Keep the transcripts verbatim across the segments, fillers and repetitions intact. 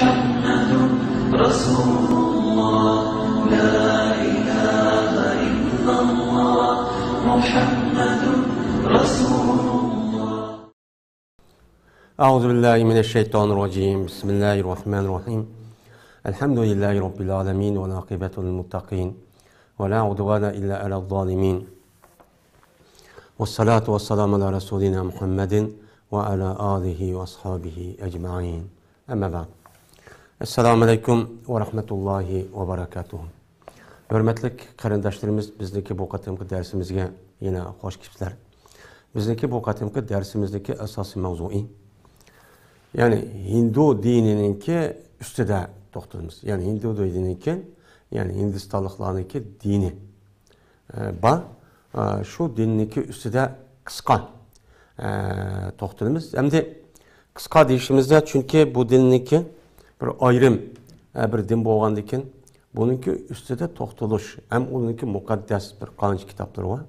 محمد رسول الله، لا إله إلا الله، محمد رسول الله. أعوذ بالله من الشيطان الرجيم. بسم الله الرحمن الرحيم. الحمد لله رب العالمين، والعاقبة للمتقين، ولا عدوان إلا على الظالمين. والصلاة والسلام على رسولنا محمد وعلى آله وأصحابه أجمعين. أما بعد. السلام عليكم ورحمة الله وبركاته. ھۆرمەتلىك قېرىنداشلىرىمىز، بىزنىڭكى بۇ قېتىمقى دەرسىمىزگە يەنە خوش كېلىپسىلەر. بىزنىڭكى بۇ قېتىمقى دەرسىمىزدىكى ئاساسىي ماۋزۇيى، يەنى ھىندۇ دىنىنىڭكى ئۈستىدە توختىلىمىز. يەنى ھىندۇ دىنىنىڭكى، يەنى ھىندىستانلىقلارنىڭكى دىنى، ئە، بار. ئە، شۇ دىننىڭكى ئۈستىدە قىسقا، ئە، توختىلىمىز. ئەمدى قىسقا دېيىشىمىزدە، چۈنكى بۇ دىننىڭكى بىر ئايرىم، ئە، بىر دىن بولغاندىكىن، بۇنىڭكى ئۈستىدە توختىلىش ھەم ئۇنىڭكى مۇقەددەس بىر قانچە كىتابلىرى بار.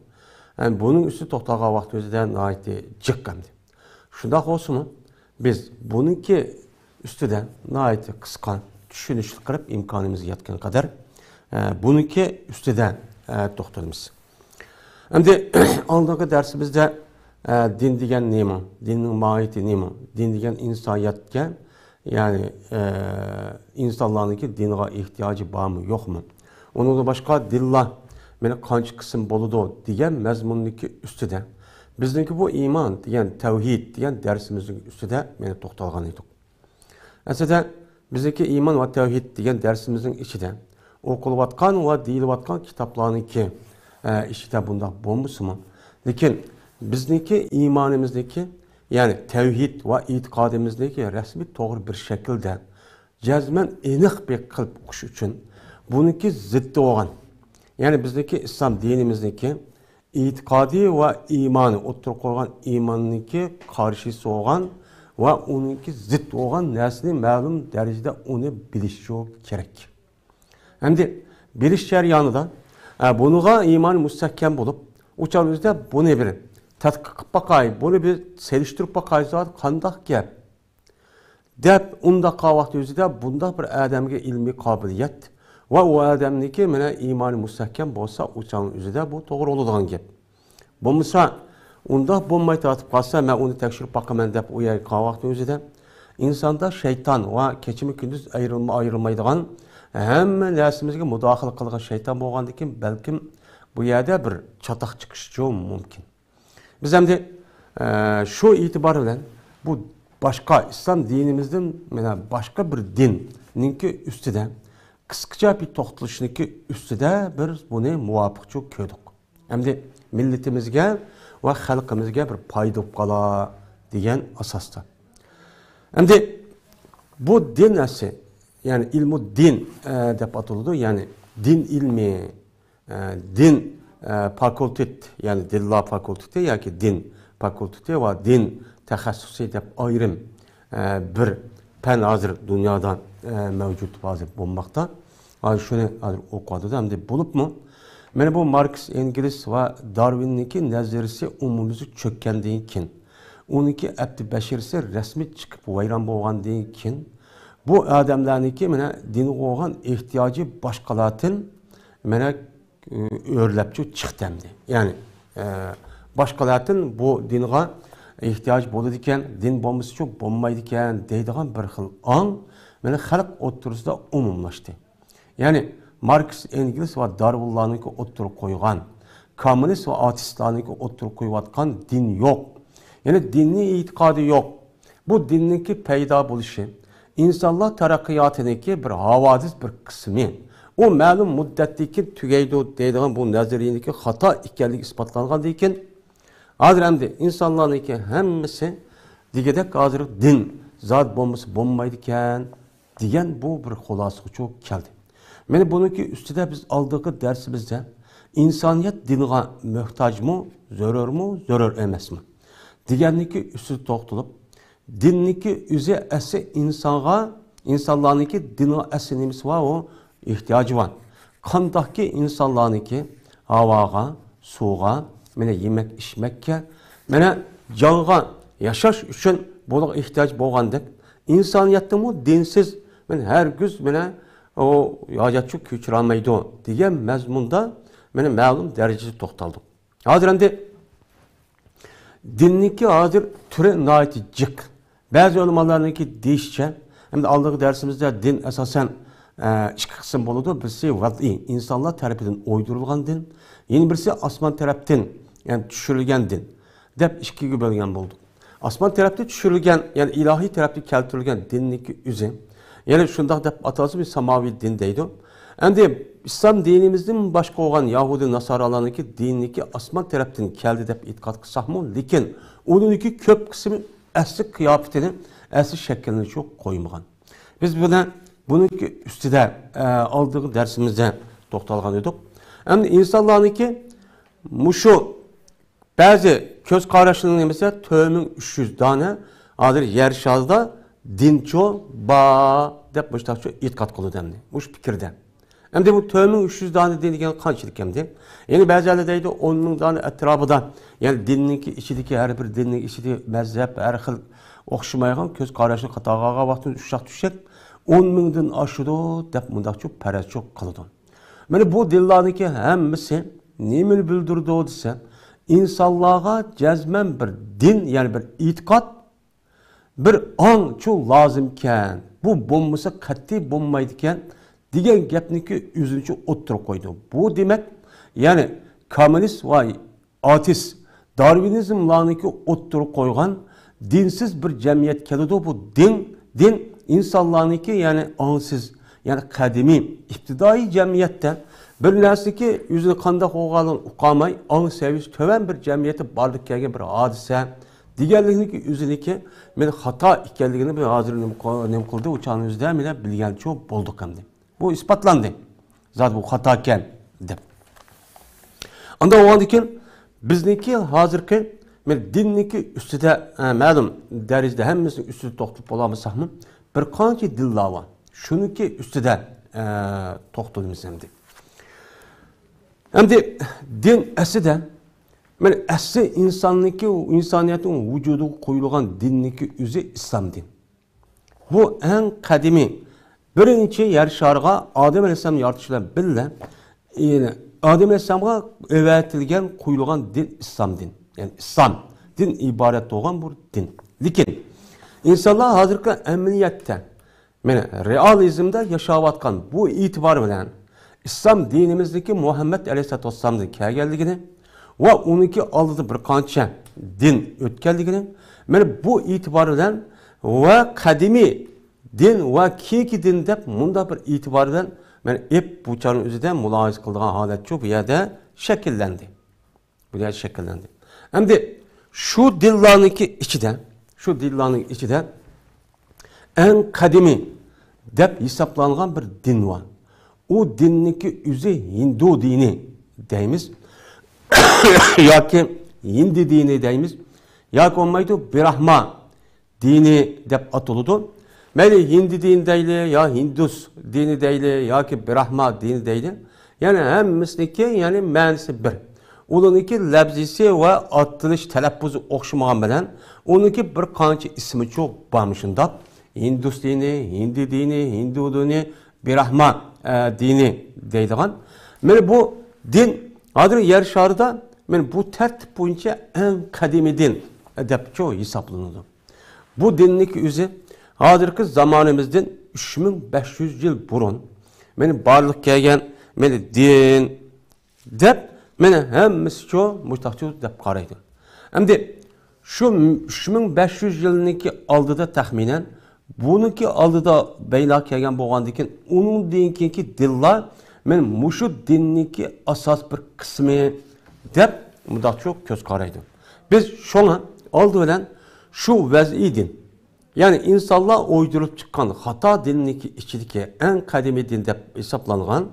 ھەم بۇنىڭ ئۈستىدە توختالغان ۋاقتىمىزدا ناھايىتى جىق ئەمدى. شۇنداق بولسىمۇ، بىز بۇنىڭكى ئۈستىدە ناھايىتى قىسقا، چۈشىنىشلىك قىلىپ، ئىمكانىمىزغا يەتكەن قەدەر، ئە، بۇنىڭكى ئۈستىدە، ئە، توختىلىمىز. ئەمدى ئالدىنقى دەرسىمىزدە، ئە، دىن دېگەن نېمە؟ دىننىڭ ماھىيىتى نېمە؟ دىن دېگەن ئىنسانىيەتكە، يەنى، ئە، ئىنسانلارنىڭكى دىنغا ئېھتىياجى بارمۇ، يوقمۇ؟ ئۇنىڭدىن باشقا دىنلار مانا قانچە قىسىم بولىدۇ دېگەن مەزمۇننىڭكى ئۈستىدە، بىزنىڭكى بۇ ئىمان دېگەن، تەۋھىد دېگەن دەرسىمىزنىڭ ئۈستىدە مانا توختالغان ئىدۇق. ئەسلىدە، بىزنىڭكى ئىمان ۋە تەۋھىد دېگەن دەرسىمىزنىڭ ئىچىدە ئوقۇلۇۋاتقان ۋە دېيىلىۋاتقان كىتابلارنىڭكى، ئە، ئىچىدە بۇنداق بولمىسىمۇ، لېكىن بىزنىڭكى ئىمانىمىزنىڭكى، يەنى تەۋھىد ۋە ئېتىقادىمىزنىڭكى رەسمىي توغرا بىر شەكىلدە جەزمەن ئېنىق بىر قىلىپ ئۇقۇش ئۈچۈن، بۇنىڭكى زىتى بولغان، يەنى بىزنىڭكى ئىسلام دىنىمىزنىڭكى ئېتىقادى ۋە ئىمانى، ئوتتۇرىغا قويغان ئىماننىڭكى قارشىسى بولغان ۋە ئۇنىڭكى زىت بولغان نەرسىنى مەلۇم دەرىجىدە ئۇنى بىلىشى كېرەك. ئەمدى بىلىش جەريانىدا، ئە، بۇنىڭغا ئىمان مۇستەھكەم بولۇپ، ئۇ چاغنىڭ ئۆزىدە بۇنى بىر تەتقىق قىلىپ باقاي، بۇنى بىر سېلىشتۇرۇپ باقاي، زادى قانداق گەپ؟ دەپ ئۇنداق قىلغان ۋاقتى ئۆزىدە بۇنداق بىر ئادەمگە ئىلمىي قابىلىيەت ۋە ئۇ ئادەمنىڭكى مانا ئىمانى مۇستەھكەم بولسا، ئۇ چاغنىڭ ئۆزىدە بۇ توغرا بولىدىغان گەپ. بولمىسا، ئۇنداق بولماي تارتىپ قالسا، مەن ئۇنى تەكشۈرۈپ باقىمەن دەپ ئۇ يەرگە قىلغان ۋاقتى ئۆزىدە، ئىنساندا شەيتان ۋە كېچىمۇ كۈندۈز ئايرىلما-، ئايرىلمايدىغان، ھەممە نەرسىمىزگە مۇداخىلە قىلىدىغان شەيتان بولغاندىكىن، بەلكىم بۇ يەردە بىر چاتاق چىقىشىچۇ مۇمكىن. بىز ئەمدى، ئە، شۇ ئېتىبار بىلەن بۇ باشقا ئىسلام دىنىمىزدىن مانا باشقا بىر دىننىڭكى ئۈستىدە قىسقىچە بىر توختىلىشنىڭكى ئۈستىدە بىر بۇنى مۇۋاپىقچۇ كۆردۇق. ئەمدى مىللىتىمىزگە ۋە خەلقىمىزگە بىر پايدا بولۇپ قالا دېگەن ئاساستا. ئەمدى بۇ دىن ئەسلى، يەنى ئىلمۇ دىن، ئە، دەپ ئاتىلىدۇ، يەنى دىن ئىلمى، ئە، دىن، ئە، فاكۇلتېت، يەنى دىنلار فاكۇلتېتى ياكى دىن فاكۇلتېتى ۋە دىن تەخەسسۇسى دەپ ئايرىم، ئە، بىر پەن ھازىر دۇنيادا، ئە، مەۋجۇت ھازىر بولماقتا. ھازىر شۇنى ھازىر ئوقۇۋاتىدۇ. ئەمدى بولۇپمۇ، مانا بۇ ماركس ئېنگېلس ۋە دارۋىننىڭكى نەزەرىيىسى ئومۇميۈزلۈك چۆككەندىن كېيىن، ئۇنىڭكى ئەپتى بەشىرىسى رەسمىي چىقىپ ۋەيران بولغاندىن كېيىن، بۇ ئادەملەرنىڭكى مانا دىنغا بولغان ئېھتىياجى باشقىلاردىن مانا ئۆرلەپچۇ چىقتى ئەمدى. يەنى، ئە، باشقىلاردىن بۇ دىنغا ئېھتىياج بولىدىكەن، دىن بولمىسىچۇ بولمايدىكەن دەيدىغان بىر خىل ئاڭ مانا خەلق ئوتتۇرىسىدا ئومۇملاشتى. يەنى ماركس ئېنگېلس ۋە دارۋىنلارنىڭكى ئوتتۇرىغا قويغان، كوممۇنىست ۋە ئاتېئىستلارنىڭكى ئوتتۇرىغا قويۇۋاتقان دىن يوق. يەنى دىننىڭ ئېتىقادى يوق. بۇ دىننىڭكى پەيدا بولۇشى ئىنسانلار تەرەققىياتىنىڭكى بىر ھاۋادىس بىر قىسمى. ئۇ مەلۇم مۇددەتتىن كېيىن تۈگەيدۇ دەيدىغان بۇ نەزەرىيەنىڭكى خاتا ئىكەنلىكى ئىسپاتلانغاندىن كېيىن، ھازىر ئەمدى ئىنسانلارنىڭكى ھەممىسى دېگۈدەك ھازىر دىن زادى بولمىسا بولمايدىكەن دېگەن بۇ بىر خۇلاسىغىچۇ كەلدى. مانا بۇنىڭكى ئۈستىدە بىز ئالدىنقى دەرسىمىزدە ئىنسانىيەت دىنغا موھتاجمۇ، زۆرۈرمۇ، زۆرۈر ئەمەسمۇ دېگەننىڭكى ئۈستىدە توختىلىپ، دىننىڭكى ئۆزى ئەسلى ئىنسانغا، ئىنسانلارنىڭكى دىنغا ئەسلى نېمىسى بار، ئۇ ئېھتىياجى بار. قانداقكى ئىنسانلارنىڭكى ھاۋاغا، سۇغا، مانا يېمەك ئىچمەككە، مانا جانغا ياشاش ئۈچۈن بۇنىڭغا ئېھتىياج بولغاندەك، ئىنسانىيەتنىڭمۇ دىنسىز مانا ھەرگىز مانا ئۇ ھاجەتچى كۆچۈرەلمەيدۇ دېگەن مەزمۇندا مانا مەلۇم دەرىجىدە توختالدۇق. ھازىر ئەمدى دىننىڭكى ھازىر تۈرى ناھايىتى جىق. بەزى ئۆلىمالارنىڭكى دېيىشىچە، ئەمدى ئالدىنقى دەرسىمىزدە دىن ئاساسەن، ئە، ئىككى قىسىم بولىدۇ. بىرسى ۋەدئىي، ئىنسانلار تەرىپىدىن ئويدۇرۇلغان دىن، يەنە بىرسى ئاسمان تەرەپتىن، يەنى چۈشۈرۈلگەن دىن دەپ ئىككىگە بۆلگەن بولدۇق. ئاسمان تەرەپتىن چۈشۈرۈلگەن، يەنى ئىلاھىي تەرەپتىن كەلتۈرۈلگەن دىننىڭكى ئۆزى، يەنى شۇنداق دەپ ئاتالسىمۇ ساماۋىي دىن دەيدۇ. ئەمدى ئىسلام دىنىمىزدىن باشقا بولغان يەھۇدىي ناسارالارنىڭكى دىنىنىڭكى ئاسمان تەرەپتىن كەلدى دەپ ئېتىقاد قىلساقمۇ، لېكىن ئۇنىڭكى كۆپ قىسمى ئەسلى قىياپىتىنى، ئەسلى شەكلىنى شۇ قويمىغان. بىز بۇنى، بۇنىڭ ئۈستىدە، ئە، ئالدىنقى دەرسىمىزدە توختالغان ئىدۇق. ئەمدى ئىنسانلارنىڭكى مۇشۇ بەزى كۆز قاراشلىرىنىڭ نېمىسى، تۆت مىڭ ئۈچ يۈز دانە ھازىر يەر شارىدا دىنچۇ بار دەپ مۇشۇنداقچۇ ئېتىقاد قىلىدۇ ئەمدى. مۇشۇ پىكىردە. ئەمدى بۇ تۆت مىڭ ئۈچ يۈز دانە دېگەن قانچىلىك ئەمدى؟ يەنى بەزىلەر دەيدۇ، ئون مىڭ دانە ئەتراپىدا، يەنى دىننىڭكى ئىچىدىكى، ھەر بىر دىننىڭ ئىچىدە مەزھەپ، ھەر خىل ئوخشىمايدىغان كۆز قاراشنى قاتارغا ئالغان ۋاقتىمىز ئۇششاق چۈشەك ئون مىڭدىن ئاشىدۇ دەپ مۇنداقچۇ پەرەزچۇ قىلىدۇ. مانا بۇ دىنلارنىڭكى ھەممىسى نېمىنى بىلدۈرىدۇ دېسە، ئىنسانلارغا جەزمەن بىر دىن، يەنى بىر ئېتىقاد، بىر ئاڭچۇ لازىمكەن، بۇ بولمىسا قەتئىي بولمايدىكەن دېگەن گەپنىكى ئۆزىنىچە ئوتتۇرىغا قويىدۇ. بۇ دېمەك، يەنى كوممۇنىست ۋە ئاتېئىست، دارۋىنىزملارنىڭكى ئوتتۇرىغا قويغان دىنسىز بىر جەمئىيەت كېلىدۇ. بۇ دىن، دىن ئىنسانلارنىڭكى، يەنى ئاڭسىز، يەنى قەدىمىي، ئىپتىدائىي جەمئىيەتتە بىر نەرسىنىڭكى ئۆزىنى قانداق بولغانلىقىنى ئۇقالماي، ئاڭ سەۋىيەسى تۆۋەن بىر جەمئىيەتتە بارلىققا كەلگەن بىر ھادىسە دېگەنلىكنىڭكى ئۆزىنىڭكى مانا خاتا ئىكەنلىكىنى بىر ھازىر نېمە قىل-، نېمە قىلدى، ئۇ چاغنىڭ ئۆزىدە مانا بىلگەنچۇ بولدۇق ئەمدى. بۇ ئىسپاتلاندى. زادى بۇ خاتاكەن دەپ. ئانداق بولغاندىن كېيىن بىزنىڭكى ھازىرقى مانا دىننىڭكى ئۈستىدە، ئە، مەلۇم دەرىجىدە ھەممىسىنىڭ ئۈستىدە توختىلىپ بولالمىساقمۇ، بىر قانچە دىنلار بار. شۇنىڭكى ئۈستىدە، ئە، توختىلىمىز ئەمدى. ئەمدى دىن ئەسلىدە، مانا ئەسلى ئىنساننىڭكى، ئىنسانىيەتنىڭ ۋۇجۇدىغا قويۇلغان دىننىڭكى ئۆزى ئىسلام دىن. بۇ ئەڭ قەدىمىي، بىرىنچى يەر شارىغا ئادەم ئەلەيھىسسالام يارىتىش بىلەن بىللە، يەنى ئادەم ئەلەيھىسسالامغا ئەۋەتىلگەن، قويۇلغان دىن ئىسلام دىن. يەنى ئىسلام دىن ئىبارەت بولغان بۇ دىن. لېكىن ئىنسانلار ھازىرقى ئەمەلىيەتتە، مانا، رېئالىزمدا ياشاۋاتقان بۇ ئېتىبار بىلەن ئىسلام دىنىمىزدىكى مۇھەممەد ئەلەيھىسسالاتۇ ۋەسسالامدىن كەلگەنلىكىنى ۋە ئۇنىڭكى ئالدىدا بىر قانچە دىن ئۆتكەنلىكىنى، مانا بۇ ئېتىبار بىلەن ۋە قەدىمىي دىن ۋە كېيىنكى دىن دەپ مۇنداق بىر ئېتىبار بىلەن، مانا، ئېپ بۇ چاغنىڭ ئۆزىدە مۇلاھىزە قىلىدىغان ھالەتچۇ بۇ يەردە شەكىللەندى. بۇ يەردە شەكىللەندى. ئەمدى شۇ دىنلارنىڭكى ئىچىدە، شۇ دىنلارنىڭ ئىچىدە ئەڭ قەدىمىي دەپ ھېسابلانغان بىر دىن بار. ئۇ دىننىڭكى ئۆزى ھىندۇ دىنى دەيمىز، ياكى ھىندى دىنى دەيمىز، ياكى بولمايدۇ براھما دىنى دەپ ئاتىلىدۇ. مەيلى ھىندى دىنى دەيلى، يا ھىندۇس دىنى دەيلى، ياكى براھما دىنى دەيلى. يەنى ھەممىسىنىڭكى، يەنى مەنىسى بىر. ئۇلارنىڭكى لەپزىسى ۋە ئاتىلىش تەلەپپۇزى ئوخشىمىغان بىلەن، ئۇنىڭكى بىر قانچە ئىسمىچۇ بارمۇ شۇنداق؟ ھىندۇس دىنى، ھىندى دىنى، ھىندۇ دىنى، براھما، ئە، دىنى دەيدىغان. مانا بۇ دىن ھازىر يەر شارىدا، مانا بۇ تەرتىپ بويىچە ئەڭ قەدىمىي دىن دەپچۇ ھېسابلىنىدۇ. بۇ دىننىڭكى ئۆزى ھازىرقى زامانىمىزدىن ئۈچ مىڭ بەش يۈز يىل بۇرۇن، مانا، بارلىققا كەلگەن، مانا، دىن دەپ، مانا، ھەممىسىچۇ مۇشتاقچۇ دەپ قارايدۇ. ئەمدى شۇ ئۈچ مىڭ بەش يۈز يىلنىڭكى ئالدىدا تەخمىنەن، بۇنىڭكى ئالدىدا بەيلا كەلگەن بولغاندىكىن، ئۇنىڭدىن كېيىنكى دىنلار، مانا، مۇشۇ دىننىڭكى ئاساس بىر قىسمى دەپ مۇنداقچۇ كۆز قارايدۇ. بىز شۇڭا ئالدى بىلەن شۇ ۋەزئىي دىن، يەنى ئىنسانلار ئويدۇرۇپ چىققان خاتا دىننىڭكى ئىچىدىكى ئەڭ قەدىمىي دىن دەپ ھېسابلانغان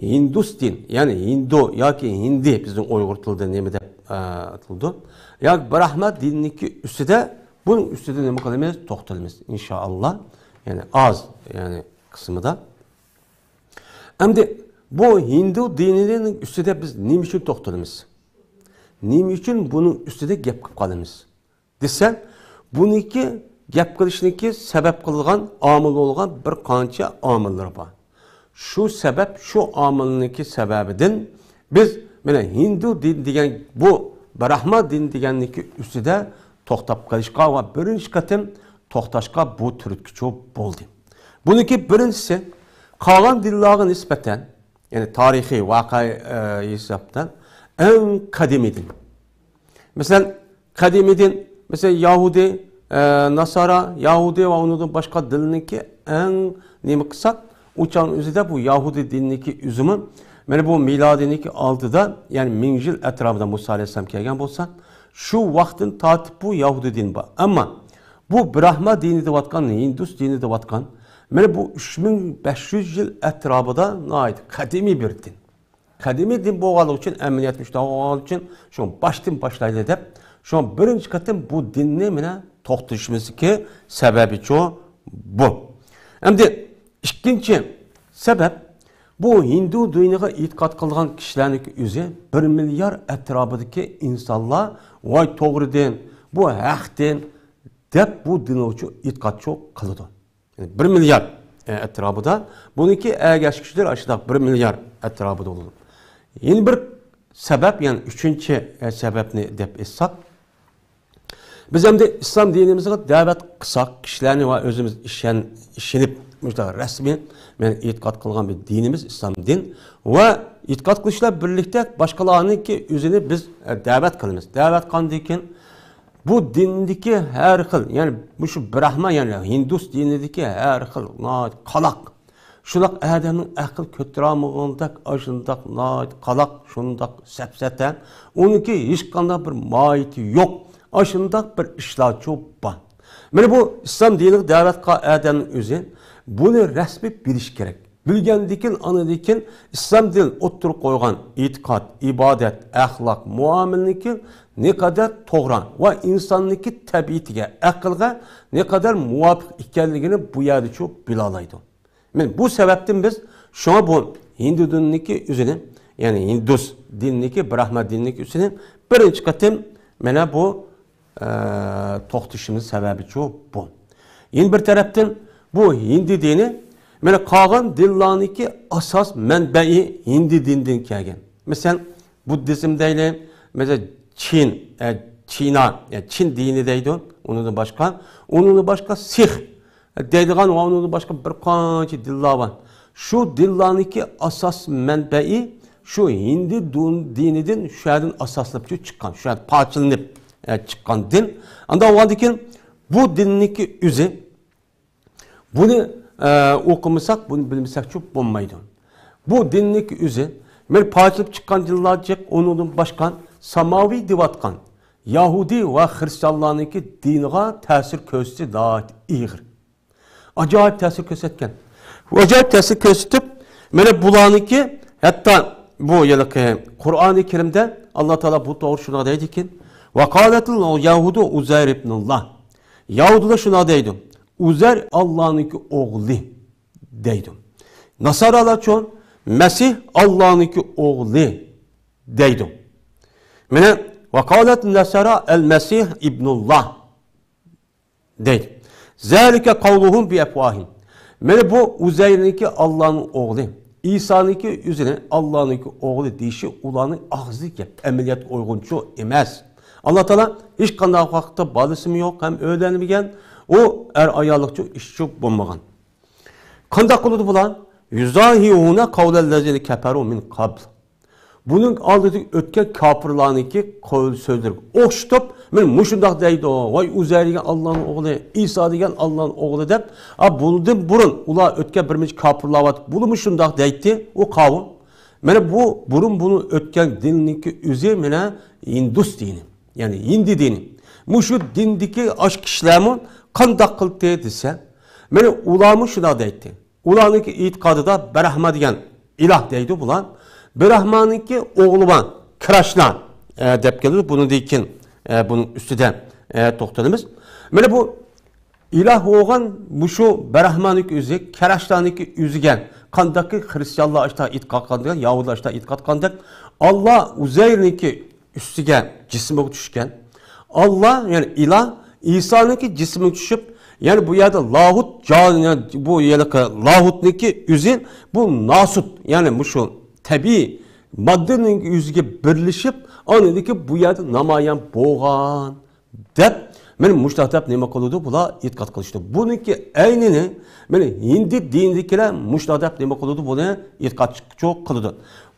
ھىندۇس دىن، يەنى ھىندۇ ياكى ھىندى، بىزنىڭ ئۇيغۇر تىلىدا نېمە دەپ، ئە، ئاتىلىدۇ؟ ياكى براھما دىنىنىڭكى ئۈستىدە، بۇنىڭ ئۈستىدە نېمە قىلىمىز؟ توختىلىمىز، ئىنشائاللا. يەنى ئاز، يەنى قىسمىدا. ئەمدى بۇ ھىندۇ دىنىنىڭ ئۈستىدە بىز نېمە ئۈچۈن توختىلىمىز؟ نېمە ئۈچۈن بۇنىڭ ئۈستىدە گەپ قىلىپ قالىمىز دېسە، بۇنىڭكى گەپ قىلىشنىڭكى سەۋەب قىلىدىغان ئامىل بولغان بىر قانچە ئامىللىرى بار. شۇ سەۋەب، شۇ ئامىلنىڭكى سەۋەبىدىن بىز مانا ھىندۇ دىن دېگەن، بۇ براھما دىن دېگەننىڭكى ئۈستىدە توختاپ قېلىشقا ۋە بىرىنچى قېتىم توختاشقا بۇ تۈرتكىچى بولدى. بۇنىڭكى بىرىنچىسى، قالغان دىنلارغا نىسبەتەن، يەنى تارىخىي ۋەقە، ئە، ھېسابتا ئەڭ قەدىمىي دىن. مەسىلەن، قەدىمىي دىن، مەسىلەن، يەھۇدىي، ئە، ناسارا، يەھۇدىي ۋە ئۇنىڭدىن باشقا دىننىڭكى ئەڭ نېمە قىلساق، ئۇ چاغنىڭ ئۆزىدە بۇ يەھۇدىي دىنىنىڭكى ئۆزىمۇ، مانا بۇ مىلادىينىڭكى ئالدىدا، يەنى مىڭ يىل ئەتراپىدا مۇسا ئەلەيھىسسالام كەلگەن بولسا، شۇ ۋاقىتتىن تارتىپ بۇ يەھۇدىي دىنى بار. ئەمما بۇ براھما دىنى دەۋاتقان، ھىندۇس دىنى دەۋاتقان، مانا بۇ ئۈچ مىڭ بەش يۈز يىل ئەتراپىدا ناھايىتى قەدىمىي بىر دىن. قەدىمىي دىن بولغانلىقى ئۈچۈن، ئەمەلىيەتتە شۇنداق بولغانلىقى ئۈچۈن، شۇڭا باشتىن باشلايلى دەپ، شۇڭا بىرىنچى قېتىم بۇ دىننى مانا توختىتىشىمىزدىكى سەۋەبىچۇ بۇ. ئەمدى ئىككىنچى سەۋەب، بۇ ھىندۇ دىنىغا ئېتىقاد قىلىدىغان كىشىلەرنىڭ ئۆزى بىر مىليار ئەتراپىدىكى ئىنسانلار، ۋاي توغرا دىن، بۇ ھەق دىن دەپ بۇ دىنغىچۇ ئېتىقادچۇ قىلىدۇ. يەنى بىر مىليار، ئە، ئەتراپىدا. بۇنىڭكى ئەگەشكۈچىلىرى ئاشۇنداق بىر مىليار ئەتراپىدا بولىدۇ. يەنە بىر سەۋەب، يەنى ئۈچىنچى، ئە، سەۋەبنى دەپ ئېيتساق، بىز ئەمدى ئىسلام دىنىمىزغا دەۋەت قىلساق، كىشىلەرنى ۋە ئۆزىمىز ئىشەن-، ئىشىنىپ، مۇشۇنداق رەسمىي، مەن ئېتىقاد قىلغان بىر دىنىمىز ئىسلام دىن. ۋە ئېتىقاد قىلىشلار بىرلىكتە باشقىلارنىڭكى ئۆزىنى بىز، ئە، دەۋەت قىلىمىز. دەۋەت قىلغاندىن كېيىن، بۇ دىندىكى ھەر خىل، يەنى مۇشۇ براھما، يەنى ھىندۇس دىنىدىكى ھەر خىل ناھايىتى قالاق، شۇنداق ئادەمنىڭ ئەقىل كۆتۈرەلمىگەندەك، ئاشۇنداق ناھايىتى قالاق، شۇنداق سەپسەتە، ئۇنىڭكى ھېچقانداق بىر ماھىيىتى يوق، ئاشۇنداق بىر ئىشلارچۇ بار. مانا بۇ ئىسلام دىنىغا دەۋەت قىلغان ئادەمنىڭ ئۆزى بۇنى رەسمىي بىلىشى كېرەك. بىلگەندىكىن، ئاندىن ئىسلام دىنى ئوتتۇرىغا قويغان ئېتىقاد، ئىبادەت، ئەخلاق، مۇئامىلىنىڭكى نەقەدەر توغرا ۋە ئىنساننىڭكى تەبىئىتىگە، ئەقىلگە نەقەدەر مۇۋاپىق ئىكەنلىكىنى بۇ يەردىچۇ بىلالايدۇ. مانا بۇ سەۋەبتىن بىز شۇڭا بۇ ھىندۇ دىنىنىڭكى ئۆزىنى، يەنى ھىندۇس دىنىنىڭكى، براھما دىنىنىڭكى ئۆزىنى بىرىنچى قېتىم مانا بۇ ئە، توختىشىمىز سەۋەبىچۇ بۇ. يەنە بىر تەرەپتىن بۇ ھىندى دىنى، مانا قالغان دىنلارنىڭكى ئاساس مەنبەئى ھىندى دىنىدىن كەلگەن. مەسىلەن، بۇددىزم دەيلى، مەسىلەن، چىن، ئە، چىنا، ئە، چىن دىنى دەيدۇ، ئۇنىڭدىن باشقا، ئۇنىڭدىن باشقا سىخ، دەيدىغان ۋە ئۇنىڭدىن باشقا بىر قانچە دىنلار بار. شۇ دىنلارنىڭكى ئاساس مەنبەئى شۇ ھىندى دۇن-، دىنىدىن شۇ يەردىن ئاساسلىنىپ چىققان، شۇ يەردە پارچىلىنىپ، ئە، چىققان دىن. ئانداق بولغاندىن كېيىن بۇ دىننىڭكى ئۆزى، بۇنى، ئە، ئوقۇمىساق، بۇنى بىلمىسەكچۇ بولمايدۇ. بۇ دىننىڭكى ئۆزى، مانا پارچىلىنىپ چىققان دىنلار جىق، ئۇنىڭدىن باشقا ساماۋى دەۋاتقان يەھۇدىي ۋە خرىستىيانلارنىڭكى دىنىغا تەسىر كۆرسىتىشى ناھايىتى ئېغىر. ئاجايىپ تەسىر كۆرسەتكەن. ئاجايىپ تەسىر كۆرسىتىپ، مانا بۇلارنىڭكى، ھەتتا بۇ ھېلىقى قۇرئانى كەرىمدە ئاللا تائالا بۇ توغرا شۇنداق دەيدىكەن، «ۋەقالەتىل يەھۇدۇ ئۇزەير ئىبنۇللا.» يەھۇدىيلار شۇنداق دەيدۇ، «ئۇزەير ئاللانىڭكى ئوغلى» دەيدۇ. ناسارالارچۇ، «مەسىھ ئاللانىڭكى ئوغلى» دەيدۇ. مانا، «ۋەقالەت نەسارا ئەل مەسىھ ئىبنۇللا» دەيدۇ. «زالىكە قەۋلۇھۇم بىئەفۋاھىم.» مانا بۇ ئۇزەيرنىڭكى ئاللانىڭ ئوغلى، ئىسانىڭكى ئۆزىنى ئاللانىڭكى ئوغلى دېيىشى ئۇلارنىڭ ئاغزىدىكى گەپ، ئەمەلىيەتتە ئۇيغۇنچۇ ئەمەس. ئاللا تائالا ھېچقانداق ۋاقىتتا بالىسىمۇ يوق ھەم ئۆيلەنمىگەن، ئۇ ئەر ئاياللىقچۇ ئىشچۇ بولمىغان. قانداق قىلىدۇ بۇلار؟ «يۇزاھىئۇنە قەۋلەللەزىنە كەفەرۇ مىن قەبل.» بۇنىڭ ئالدىدا ئۆتكەن كاپىرلارنىڭكى قول سۆزلىرىگە ئوخشىتىپ، مانا مۇشۇنداق دەيدۇ، «ۋاي، ئۇزەير دېگەن ئاللانىڭ ئوغلى، ئىسا دېگەن ئاللانىڭ ئوغلى» دەپ، ئا، بۇنىڭدىن بۇرۇن ئۇلار ئۆتكەن بىر نەچچە كاپىرلار بار، بۇلىمۇ شۇنداق دەيتتى، ئۇ قاۋۇم. مانا بۇ بۇرۇن بۇنى ئۆتكەن دىننىڭكى ئۆزى مانا ھىندۇس دىنى، يەنى ھىندى دىنى. مۇشۇ دىندىكى ئاشۇ كىشىلەرمۇ قانداق قىلدى دېسە، مانا ئۇلارمۇ شۇنداق دەيتتى. ئۇلارنىڭكى ئېتىقادىدا برەھما دېگەن ئىلاھ دەيدۇ بۇلار. برەھمانىڭكى ئوغلى بار، كراشنا، ئە، دەپ كېلىدۇ. بۇنىڭدىن كېيىن، ئە، بۇنىڭ ئۈستىدە، ئە، توختىلىمىز. مانا بۇ ئىلاھ بولغان مۇشۇ برەھمانىڭكى ئۆزى، كراشنانىڭكى ئۆزىگە قانداقكى خرىستىيانلار ئاشتا ئېتىقاد قىلغان، يەھۇدىيلار ئاشتا ئېتىقاد قىلغاندەك، ئاللا ئۇزەيرنىڭكى ئۈستىگە جىسمىگە چۈشكەن. ئاللا، يەنى ئىلاھ، ئىسانىڭكى جىسمىگە چۈشۈپ، يەنى بۇ يەردە لاھۇت جان، يەنى بۇ ھېلىقى لاھۇتنىڭكى ئۆزى بۇ ناسۇت، يەنى مۇشۇ تەبىئىي ماددىنىڭ ئۆزىگە بىرلىشىپ، ئاندىن كېيىن بۇ يەردە نامايان بولغان دەپ، مانا مۇشۇنداق دەپ نېمە قىلىدۇ؟ بۇلار ئېتىقاد قىلىشىدۇ. بۇنىڭكى ئەينىنى مانا ھىندى دىنىدىكىلەر مۇشۇنداق دەپ نېمە قىلىدۇ؟ بۇنى ئېتىقادچۇ قىلىدۇ.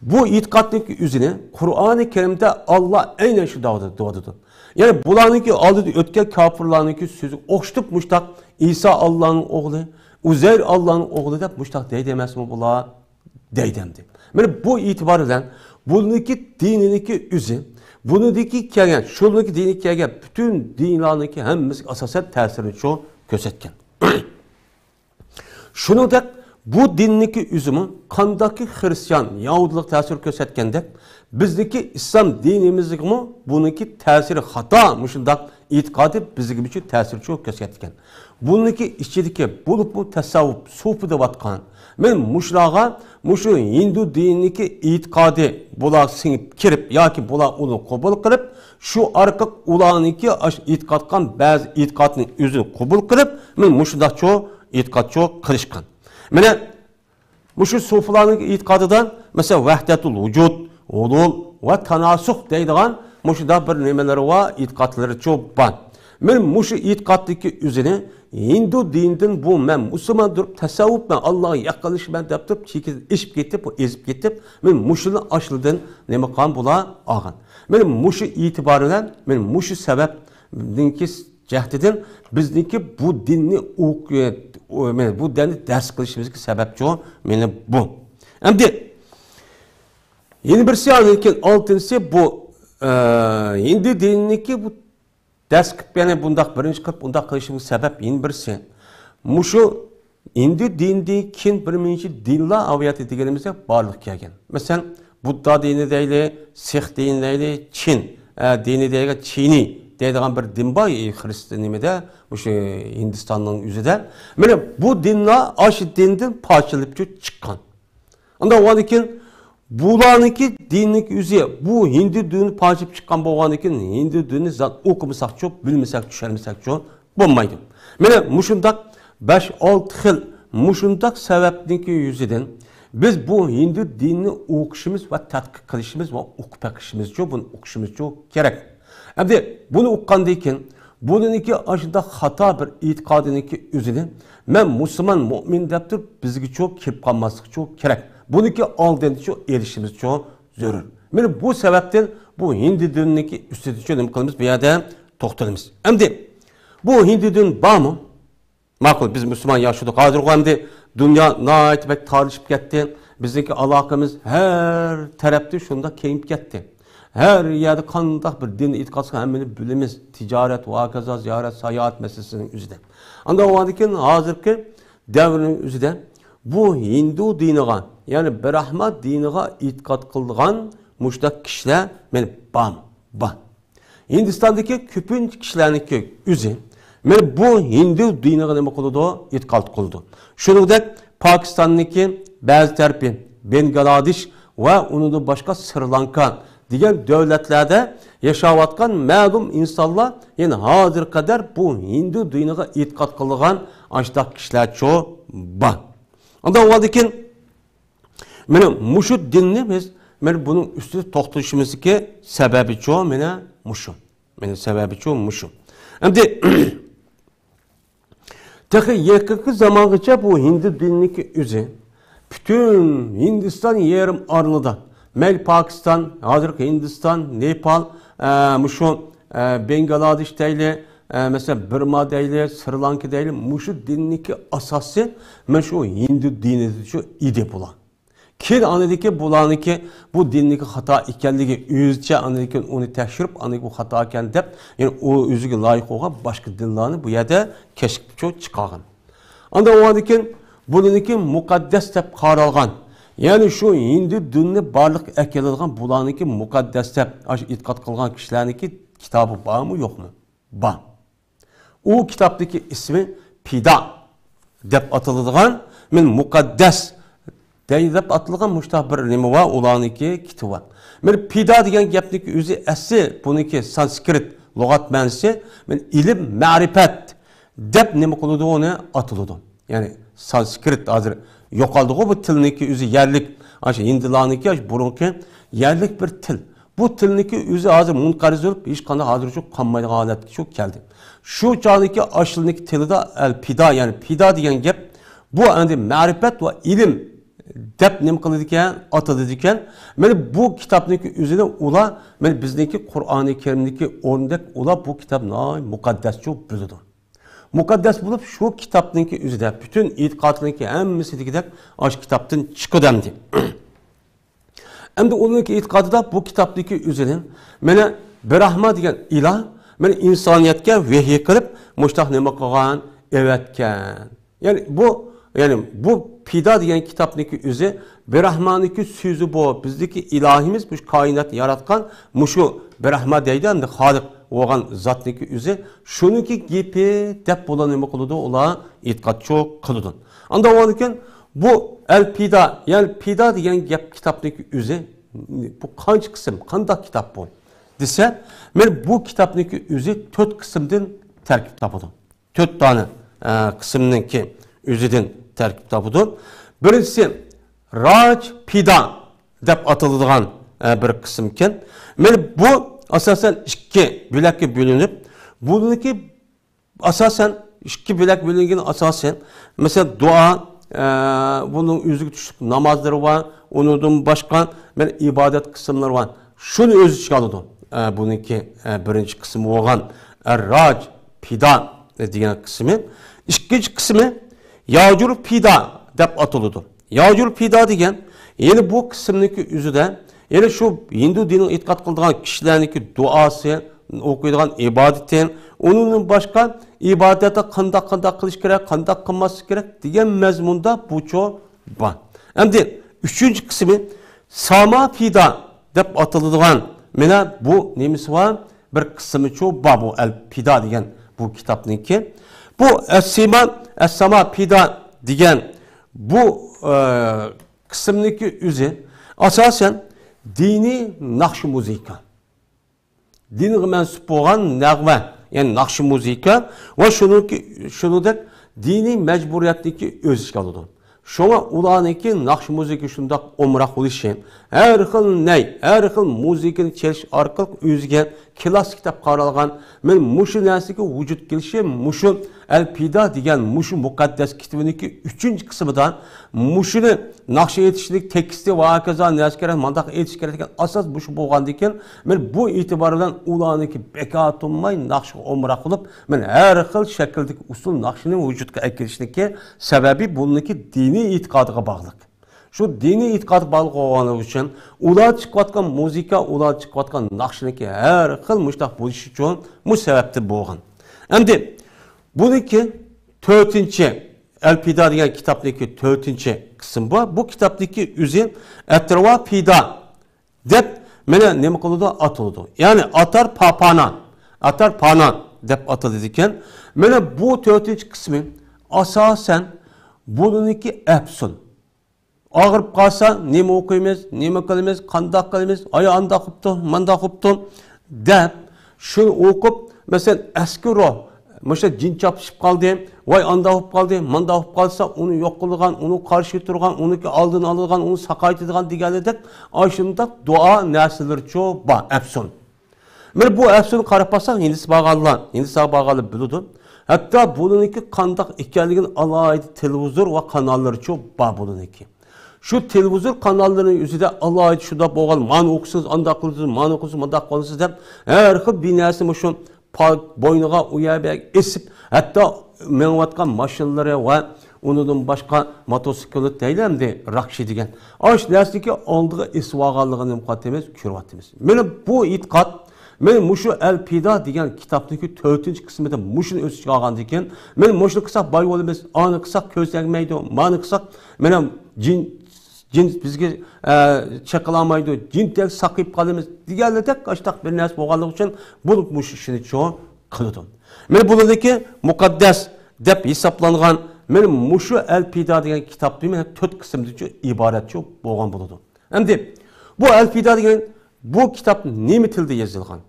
بۇ ئېتىقادنىڭكى ئۆزىنى قۇرئانى كەرىمدە ئاللا ئەينەن شۇنداق دەۋاتىدۇ. يەنى بۇلارنىڭكى ئالدىدا ئۆتكەن كاپىرلارنىڭكى سۆزىگە ئوخشىتىپ مۇشۇنداق ئىسا ئاللانىڭ ئوغلى، ئۇزەير ئاللانىڭ ئوغلى دەپ مۇشۇنداق دەيدۇ ئەمەسمۇ بۇلار؟ دەيدۇ ئەمدى. مانا بۇ ئېتىبار بىلەن بۇنىڭكى دىنىنىڭكى ئۆزى، بۇنىڭدىكى كەلگەن، شۇنىڭكى دىنىگە كەلگەن پۈتۈن دىنلارنىڭكى ھەممىسىگە ئاساسەن تەسىرىنى شۇ كۆرسەتكەن. شۇنىڭدەك بۇ دىننىڭكى ئۆزىمۇ قانداقكى خىرىستىيان، يەھۇدىيلىق تەسىر كۆرسەتكەندەك، بىزنىڭكى ئىسلام دىنىمىزگىمۇ بۇنىڭكى تەسىرى خاتا، مۇشۇنداق ئېتىقادى بىزگىمۇ تەسىرچۇ كۆرسەتكەن. بۇنىڭكى ئىچىدىكى بولۇپمۇ تەسەۋۋۇپ، سۇپى دەۋاتقان، مەن مۇشۇلارغا مۇشۇ ھىندۇ دىنىدىكى ئېتىقادى بۇلار سىڭىپ كىرىپ ياكى بۇلار ئۇنى قوبۇل قىلىپ، شۇ ئارقىلىق ئۇلارنىڭكى ئاش-، ئېتىقاد قىلغان بەزى ئېتىقادنىڭ ئۆزىنى قوبۇل قىلىپ، مەن مۇشۇنداقچۇ ئېتىقادچۇ قىلىشقان. مانا مۇشۇ سۇفىلارنىڭ ئېتىقادىدا، مەسىلەن، ۋەھدەتۇل ۋۇجۇد، ھۇلۇل ۋە تاناسۇخ دەيدىغان مۇشۇنداق بىر نېمىلىرى بار، ئېتىقادلىرىچۇ بار. مانا مۇشۇ ئېتىقادتىكى ئۆزىنى ھىندۇ دىنىدىن بۇ مەن مۇسۇلمان تۇرۇپ، تەسەۋۋۇپ مەن ئاللاغا يېقىنلىشىمەن دەپ تۇرۇپ، چېكىدىن ئېشىپ كېتىپ، ئېزىپ كېتىپ، مانا مۇشۇنى ئاشلىدىن نېمە قىلغان بۇلار ئالغان. مانا مۇشۇ ئېتىبار بىلەن، مانا مۇشۇ سەۋەبنىڭكى جەھىتىدىن بىزنىڭكى بۇ دىننى ئوق-، ئو-، مانا بۇ دىننى دەرس قىلىشىمىزغا سەۋەبچۇ مانا بۇ. ئەمدى يەنە بىرسى، ئاندىن كېيىن ئالتىنچىسى بۇ، ئە، ھىندى دىنىنىڭكى بۇ دەرس قىلىپ، يەنى بۇنداق بىرىنچى قىلىپ ئۇنداق قىلىشىمىز سەۋەب يەنە بىرسى. مۇشۇ ھىندۇ دىنىدىن كېيىن بىر نەچچە دىنلار ئاۋىياتى دېگىنىمىزدە بارلىققا كەلگەن. مەسىلەن، بۇددا دىنى دەيلى، سىخ دىنى دەيلى، چىن، ئە، دىنى دەيدىغان، چىنى دەيدىغان بىر دىن بار، ئى، خرىستىيان نېمىدە، مۇشۇ ھىندىستاننىڭ ئۆزىدە. مانا بۇ دىنلار ئاشۇ دىندىن پارچىلىنىپ چىققان. ئاندىن ئۇنىڭدىن كېيىن بۇلارنىڭكى دىنىنىڭكى ئۆزى، بۇ ھىندۇ دىنى پارچىلىنىپ چىققان بولغاندىن كېيىن، ھىندۇ دىنىنى زادى ئوقۇمىساقچۇ، بىلمىسەك، چۈشەنمىسەكچۇ بولمايدۇ. مانا مۇشۇنداق بەش-ئالتە خىل مۇشۇنداق سەۋەبنىڭكى يۈزىدىن بىز بۇ ھىندۇ دىنىنى ئوقۇشىمىز ۋە تەتقىق قىلىشىمىز ۋە ئوقۇپ بېقىشىمىزچۇ، بۇنى ئوقۇشىمىزچۇ كېرەك. ئەمدى بۇنى ئوقۇغاندىن كېيىن، بۇنىڭكى ئاشۇنداق خاتا بىر ئېتىقادىنىڭكى ئۆزىنى مەن مۇسۇلمان مۇئمىن دەپ تۇرۇپ، بىزگىچۇ كېلىپ قالماسلىقچۇ كېرەك. بۇنىڭكى ئالدىنىچۇ ئېلىشىمىزچۇ زۆرۈر. مانا بۇ سەۋەبتىن بۇ ھىندى دىنىنىڭكى ئۈستىدىچۇ نېمە قىلىمىز؟ بۇ يەردە توختىلىمىز. ئەمدى بۇ ھىندى دىن بارمۇ؟ ماقۇل، بىز مۇسۇلمان ياشىدۇق. ھازىرغۇ ئەمدى دۇنيا ناھايىتى بەك تارلىشىپ كەتتى. بىزنىڭكى ئالاقىمىز ھەر تەرەپتىن شۇنداق كېڭىيىپ كەتتى. ھەر يەردە قانداق بىر دىن ئېتىقاد قىلسا ھەممىنى بىلىمىز. تىجارەت، ۋاكازا، زىيارەت، ساياھەت مەسىلىسىنىڭ ئۆزىدە. ئاندىن ئۇنىڭدىن كېيىن ھازىرقى دەۋرنىڭ ئۆزىدە بۇ ھىندۇ دىنىغا، يەنى برەھما دىنىغا ئېتىقاد قىلىدىغان مۇشۇنداق كىشىلەر مانا بار، بار. ھىندىستاندىكى كۆپىنچە كىشىلەرنىڭكى ئۆزى مانا بۇ ھىندۇ دىنىغا نېمە قىلىدۇ؟ ئېتىقاد قىلىدۇ. شۇنىڭدەك پاكىستاننىڭكى بەزى تەرىپى، بەنگلادېش ۋە ئۇنىڭدىن باشقا سرى لانكا دېگەن دۆلەتلەردە ياشاۋاتقان مەلۇم ئىنسانلار يەنە ھازىرغا قەدەر بۇ ھىندۇ دىنىغا ئېتىقاد قىلىدىغان ئاشۇنداق كىشىلەرچۇ بار. ئاندىن ئۇنىڭدىن كېيىن مانا مۇشۇ دىننى بىز، مانا بۇنىڭ ئۈستىدە توختىلىشىمىزدىكى سەۋەبىچۇ مانا مۇشۇ. مانا سەۋەبىچۇ مۇشۇ. ئەمدى تېخى يېقىنقى زامانغىچە بۇ ھىندى دىنىنىڭكى ئۆزى پۈتۈن ھىندىستان يېرىم ئارىلىدا، مەيلى پاكىستان، ھازىرقى ھىندىستان، نېپال، ئە، مۇشۇ، ئە، بەنگلادېش دەيلى، ئە، مەسىلەن، بىرما دەيلى، سرى لانكا دەيلى، مۇشۇ دىننىڭكى ئاساسى مانا شۇ ھىندى دىنىدىچۇ ئىدى بۇلار. كېيىن ئاندىن كېيىن بۇلارنىڭكى بۇ دىننىڭكى خاتا ئىكەنلىكى ئۆزىچە ئاندىن كېيىن ئۇنى تەكشۈرۈپ، ئاندىن كېيىن بۇ خاتا ئىكەن دەپ، يەنى ئۇ ئۆزىگە لايىق بولغان باشقا دىنلارنى بۇ يەردە كەشىپ چىقارغان. ئاندىن ئۇنىڭدىن كېيىن بۇنىڭكى مۇقەددەس دەپ قارالغان، يەنى شۇ ھىندى دىنىنى بارلىققا ئەكېلىدىغان بۇلارنىڭكى مۇقەددەس دەپ ئاشۇ ئېتىقاد قىلغان كىشىلەرنىڭكى كىتابى بارمۇ، يوقمۇ؟ بار. ئۇ كىتابتىكى ئىسمى پىدا دەپ ئاتىلىدىغان، مەن مۇقەددەس دەپ ئاتىلىدىغان مۇشۇنداق بىر نېمە بار، ئۇلارنىڭكى كىتابى بار. مەن پىدا دېگەن گەپنىڭكى ئۆزى ئەسلى بۇنىڭكى سانسكرىت لۇغەت مەنىسى، مەن ئىلىم، مەرىپەت، دەپ نېمە قىلىدۇ، ئۇنى ئاتىلىدۇ. يەنى سانسكرىت ھازىر يوقالدىغۇ، بۇ تىلنىڭكى ئۆزى يەرلىك، ئاشۇ ھىندىلارنىڭكى، ئاشۇ بۇرۇنقى يەرلىك بىر تىل. بۇ تىلنىڭكى ئۆزى ھازىر مۇنقەرز بولۇپ، ھېچقانداق ھازىرچۇ قالمايدىغان ھالەتكە شۇ كەلدى. شۇ چاغدىكى ئاشۇلنىڭكى تىلىدا ئەل پىدا، يەنى پىدا دېگەن گەپ، بۇ ئەمدى مەرىپەت ۋە ئىلىم دەپ نېمە قىلىدىكەن، ئاتىلىدىكەن. مانا بۇ كىتابنىڭكى ئۆزىنى ئۇلار، مانا بىزنىڭكى قۇرئانى كەرىمدىكى ئورنىدەك ئۇلار بۇ كىتاب ناھايىتى مۇقەددەسچۇ بىلىدۇ. مۇقەددەس بولۇپ، شۇ كىتابنىڭكى ئۆزىدە پۈتۈن ئېتىقادنىڭكى ھەممىسى دېگۈدەك ئاشۇ كىتابتىن چىقىدۇ ئەمدى. ئەمدى ئۇنىڭكى ئېتىقادىدا بۇ كىتابنىڭكى ئۆزىنى مانا بىرەھما دېگەن ئىلاھ مانا ئىنسانىيەتكە ۋەھىي قىلىپ، مۇشتاق نېمە قىلغان، ئەۋەتكەن. يەنى بۇ، يەنى بۇ پىدا دېگەن كىتابنىڭكى ئۆزى بىرەھمانىڭكى سۆزى بۇ، بىزدىكى ئىلاھىمىز، مۇشۇ كائىناتنى ياراتقان مۇشۇ بىرەھما دەيدۇ، ئەمدى خالىق بولغان زاتنىڭكى ئۆزى شۇنىڭكى گېپى دەپ بۇلار نېمە قىلىدۇ؟ ئۇلار ئېتىقادچۇ قىلىدۇ. ئانداق بولغاندىكىن بۇ ئەل پىدا، يەنى پىدا دېگەن گەپ كىتابنىڭكى ئۆزى بۇ قانچە قىسىم، قانداق كىتاب بۇ دېسە، مانا بۇ كىتابنىڭكى ئۆزى تۆت قىسىمدىن تەركىب تاپىدۇ. تۆت دانە، ئە، قىسىمنىڭكى ئۆزىدىن تەركىب تاپىدۇ. بىرىنچىسى راج پىدا دەپ ئاتىلىدىغان، ئە، بىر قىسىمكەن. مانا بۇ ئاساسەن ئىككى بۆلەككە بۆلۈنۈپ، بۇنىڭكى ئاساسەن ئىككى بۆلەك بۆلۈنگەن ئاساسەن، مەسىلەن، دۇئا، ئە، بۇنىڭ ئۆزىگە تۇشلۇق نامازلىرى بار، ئۇنىڭدىن باشقا مانا ئىبادەت قىسىملىرى بار. شۇنى ئۆز ئىچىگە ئالىدۇ. ئە، بۇنىڭكى، ئە، بىرىنچى قىسمى بولغان ئەرراج پىدا دېگەن قىسمى. ئىككىنچى قىسمى ياجۇر پىدا دەپ ئاتىلىدۇ. ياجۇر پىدا دېگەن، يەنە بۇ قىسىمنىڭكى ئۆزىدە، يەنە شۇ ھىندۇ دىنىغا ئېتىقاد قىلىدىغان كىشىلەرنىڭكى دۇئاسى، ئوقۇيدىغان ئىبادىتى، ئۇنىڭدىن باشقا ئىبادەتتە قانداق، قانداق قىلىش كېرەك، قانداق قىلماسلىق كېرەك دېگەن مەزمۇندا بۇچۇ بار. ئەمدى ئۈچىنچى قىسمى ساما پىدا دەپ ئاتىلىدىغان، مانا بۇ نېمىسى بار؟ بىر قىسمىچۇ بار بۇ ئەل پىدا دېگەن بۇ كىتابنىڭكى. بۇ ئەسسىما، ئەسساما پىدا دېگەن بۇ، ئە، قىسىمنىڭكى ئۆزى ئاساسەن دىنىي ناخشا مۇزىكا. دىنغا مەنسۇپ بولغان نەغمە، يەنى ناخشا مۇزىكا ۋە شۇنىڭكى، شۇنىڭدەك دىنىي مەجبۇرىيەتنىكى ئۆز ئىچىگە ئالىدۇ. شۇڭا ئۇلارنىڭكى ناخشا مۇزىكا شۇنداق ئومراق بولۇشى، ھەر خىل نەي، ھەر خىل مۇزىكىنى چېلىش ئارقىلىق ئۆزىگە كلاسسىك دەپ قارالغان، مانا مۇشۇ نەرسىگە ۋۇجۇد كېلىشى، مۇشۇ ئەل پىدا دېگەن مۇشۇ مۇقەددەس كىتابنىڭكى ئۈچىنچى قىسمىدا مۇشۇنى ناخشا ئېيتىشلىك تېكىستى ۋە ھاكازا نەرسە كېرەك، مانداق ئېيتىش كېرەك دېگەن ئاساس مۇشۇ بولغاندىكىن، مانا بۇ ئېتىبار بىلەن ئۇلارنىڭكى بىكار تۇرماي ناخشىغا ئومراق بولۇپ، مانا ھەر خىل شەكىلدىكى ئۇسسۇل ناخشىنى ۋۇجۇدقا ئەكېلىشنىڭكى سەۋەبى بۇنىڭكى دىنىي ئېتىقادىغا باغلىق. شۇ دىنىي ئېتىقاد باغلىق بولغانلىقى ئۈچۈن ئۇلار چىقىۋاتقان مۇزىكا، ئۇلار چىقىۋاتقان ناخشىنىڭكى ھەر خىل مۇشۇنداق بولۇشى ئۈچۈن مۇشۇ سەۋەبتىن بولغان. ئەمدى بۇنىڭكى تۆتىنچى، ئەلپىدا دېگەن كىتابنىڭكى تۆتىنچى قىسمى بار. بۇ كىتابنىڭكى ئۆزى ئەترىۋا پىدا دەپ مانا نېمە قىلىدۇ؟ ئاتىلىدۇ. يەنى ئاتار پاپانا، ئاتار پانا دەپ ئاتىلىدىكەن. مانا بۇ تۆتىنچى قىسمى ئاساسەن بۇنىڭكى ئەپسۇن. ئاغرىپ قالسا نېمە ئوقۇيمىز، نېمە قىلىمىز، قانداق قىلىمىز، ئاي ئانداق قىپتۇ، مانداق قىپتۇ دەپ شۇنى ئوقۇپ، مەسىلەن، ئەسكى روھ مۇشۇ جىن چاپلىشىپ قالدى، ۋاي ئانداق بولۇپ قالدى، مانداق بولۇپ قالسا ئۇنى يوق قىلىدىغان، ئۇنىڭ قارشى تۇرغان، ئۇنىڭكى ئالدىنى ئالىدىغان، ئۇنى ساقايتىدىغان دېگەنلىدەك ئاشۇنداق دۇئا نەرسىلىرىچۇ بار، ئەپسۇن. مانا بۇ ئەپسۇنگە قاراپ باقساق، ھىندىسى بارغانلار، ھىندىسىغا بارغانلار بىلىدۇ. ھەتتا بۇنىڭكى قانداق ئىكەنلىكىنى ئالاھىدە تېلېۋىزور ۋە قاناللىرىچۇ بار بۇنىڭكى. شۇ تېلېۋىزور قاناللىرىنىڭ ئۆزىدە ئالاھىدە شۇنداق بولغان، مانا ئوقۇسىڭىز ئانداق قىلىسىز، مانا ئوقۇسىز مانداق قىلىسىز دەپ، ھەر خىل بىر نەرسە مۇشۇ پا-، بوينىغا ئۇ يەر بۇ يەرگە ئېسىپ، ھەتتا مېڭىۋاتقان ماشىنىلىرى ۋە ئۇنىڭدىن باشقا موتوسىكلىت دەيلى ئەمدى راكشى دېگەن. ئاشۇ نەرسىنىڭكى ئالدىغا ئېسىۋالغانلىقىنى نېمە قىلىۋاتىمىز، كۆرۈۋاتىمىز. مانا بۇ ئېتىقاد، مانا مۇشۇ ئەلپىدا دېگەن كىتابنىڭكى تۆتىنچى قىسمىدا مۇشۇنى ئۆز ئىچىگە ئالغاندىكىن، مانا مۇشۇنى قىلساق باي بولىمىز، ئانى قىلساق كۆز تەگمەيدۇ، مانى قىلساق مانا جىن جىن بىزگە، ئە، چېقىلالايدۇ، جىن تەك ساقىيىپ قالىمىز دېگەنلىدەك ئاشتاق بىر نەرسە بولغانلىقى ئۈچۈن بۇ مۇشۇ ئىشنى چوڭ قىلىدۇ. مانا بۇنىڭدىكى مۇقەددەس دەپ ھېسابلانغان مانا مۇشۇ ئەلپىدا دېگەن كىتابنى مانا تۆت قىسىمدىچۇ ئىبارەتچۇ بولغان بولىدۇ. ئەمدى بۇ ئەلپىدا دېگەن بۇ كىتاب نېمە تىلدا يېزىلغان؟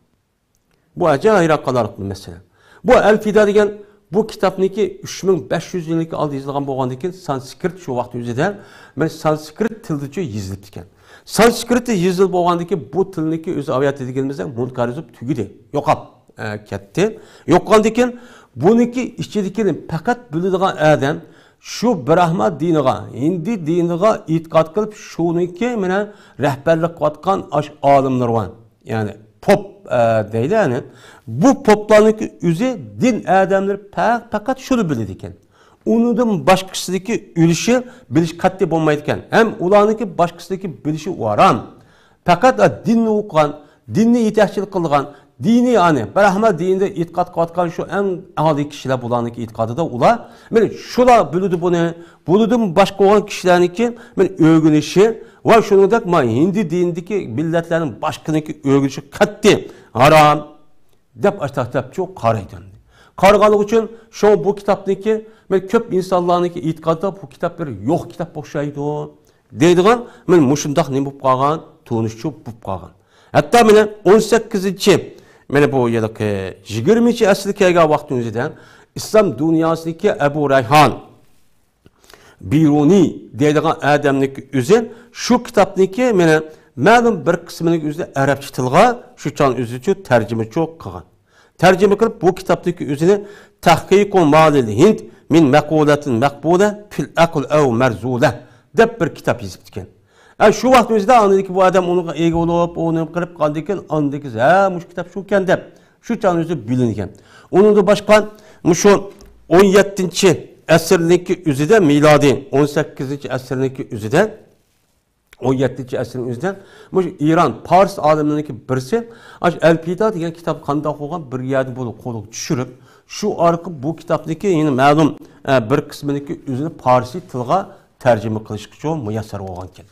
بۇ ئەجەب ھەيران قالارلىق بىر مەسىلە. بۇ ئەلپىدا دېگەن بۇ كىتابنىكى ئۈچ مىڭ بەش يۈز يىلدىكى ئالدى يېزىلغان بولغاندىن كېيىن، سانسكرىت شۇ ۋاقىت ئۆزىدە، مەن سانسكرىت تىلىدىچە يېزىلىپتىكەن. سانسكرىتتا يېزىلىپ بولغاندىن كېيىن، بۇ تىلنىكى ئۆزى ئاۋايات دېگىنىمىزدەك مۇنقەرىز بولۇپ تۈگىدى، يوقاپ، ئە، كەتتى. يوقىغاندىن كېيىن، بۇنىڭكى ئىچىدىكىنى پەقەت بىلىدىغان ئادەم شۇ برەھما دىنىغا، ھىندى دىنىغا ئېتىقاد قىلىپ، شۇنىڭكى مانا رەھبەرلىك قىلىۋاتقان ئاش ئالىملىرى بار. يەنى پوپ، ئە، دەيلى، يەنى بۇ پوپلارنىڭكى ئۆزى دىن ئادەملىرى پە-، پەقەت شۇنى بىلىدىكەن. ئۇنىڭدىن باشقىسىدىكى ئۆلۈشى، بىلىش قەتئىي بولمايدىكەن. ھەم ئۇلارنىڭكى باشقىسىدىكى بىلىشى ھارام. پەقەت دىننى ئوقۇغان، دىننى يېتەكچىلىك قىلىدىغان، دىنىي، يەنى، بىراھما دىنىدا ئېتىقاد قىلىۋاتقان شۇ ئەڭ ئالىي كىشىلەر بۇلارنىڭكى ئېتىقادىدا ئۇلار، مانا شۇلار بىلىدۇ بۇنى، بۇنىڭدىن باشقا بولغان كىشىلەرنىڭكى، مانا، ئۆگىنىشى ۋە شۇنىڭدەك، مانا، ھىندى دىنىدىكى مىللەتلەرنىڭ باشقىنىڭكى ئۆگىنىشى قەتئىي ھارام دەپ ئاشتاق دەپ شۇ قارايدۇ. قارىغانلىقى ئۈچۈن شۇڭا بۇ كىتابنىڭكى، مانا، كۆپ ئىنسانلارنىڭكى ئېتىقادىدا بۇ كىتاب بىر يوق كىتاب ئوخشايدۇ دەيدىغان، مانا، مۇشۇنداق نېمە بولۇپ قالغان، تونۇشچۇ بولۇپ قالغان. ھەتتا مانا ئون سەككىزىنچى، مانا بۇ يىلقى يىگىرمىنچى ئەسىرگە كەلگەن ۋاقىتنىڭ ئۆزىدە ئىسلام دۇنياسىدىكى ئەبۇ رەيھان بىرۇنى دەيدىغان ئادەمنىڭكى ئۆزى شۇ كىتابنىڭكى مانا مەلۇم بىر قىسمىنىڭ ئۆزىنى ئەرەبچە تىلغا شۇ چاغ ئۆزىچۇ تەرجىمىچۇ قىلغان. تەرجىمە قىلىپ، بۇ كىتابنىڭكى ئۆزىنى تەھقىقۇ مالىل ھىند مىن مەقۇلەتىن مەقبۇلە فىل ئەقل ئەۋ مەرزۇلە دەپ بىر كىتاب يېزىپتىكەن. ئە، شۇ ۋاقىت ئۆزىدە ئاندىن كېيىن بۇ ئادەم ئۇنىڭغا ئىگە بولۇپ، ئۇنى قىلىپ، ئاندىن كېيىن ئاندىكى ھە، مۇشۇ كىتاب شۇكەن دەپ، شۇ چاغنىڭ ئۆزىدە بىلىنگەن. ئۇنىڭدىن باشقا، مۇشۇ ئون يەتتىنچى ئەسىرنىڭكى ئۆزىدە، مىلادىي ئون سەككىزىنچى ئەسىرنىڭكى ئۆزىدە، ئون يەتتىنچى ئەسىرنىڭ ئۆزىدە، مۇشۇ ئىران، پارس ئالىملىرىنىڭكى بىرسى، ئاشۇ ئەلپىدا دېگەن كىتاب قانداق بولغان بىر يەردە بۇنى قولىغا چۈشۈرۈپ، شۇ ئارقىلىق بۇ كىتابنىڭكى يەنە مەلۇم، ئە، بىر قىسمىنىڭكى ئۆزىنى پارسىي تىلغا تەرجىمە قىلىشقىچۇ مۇيەسسەر بولغانكەن.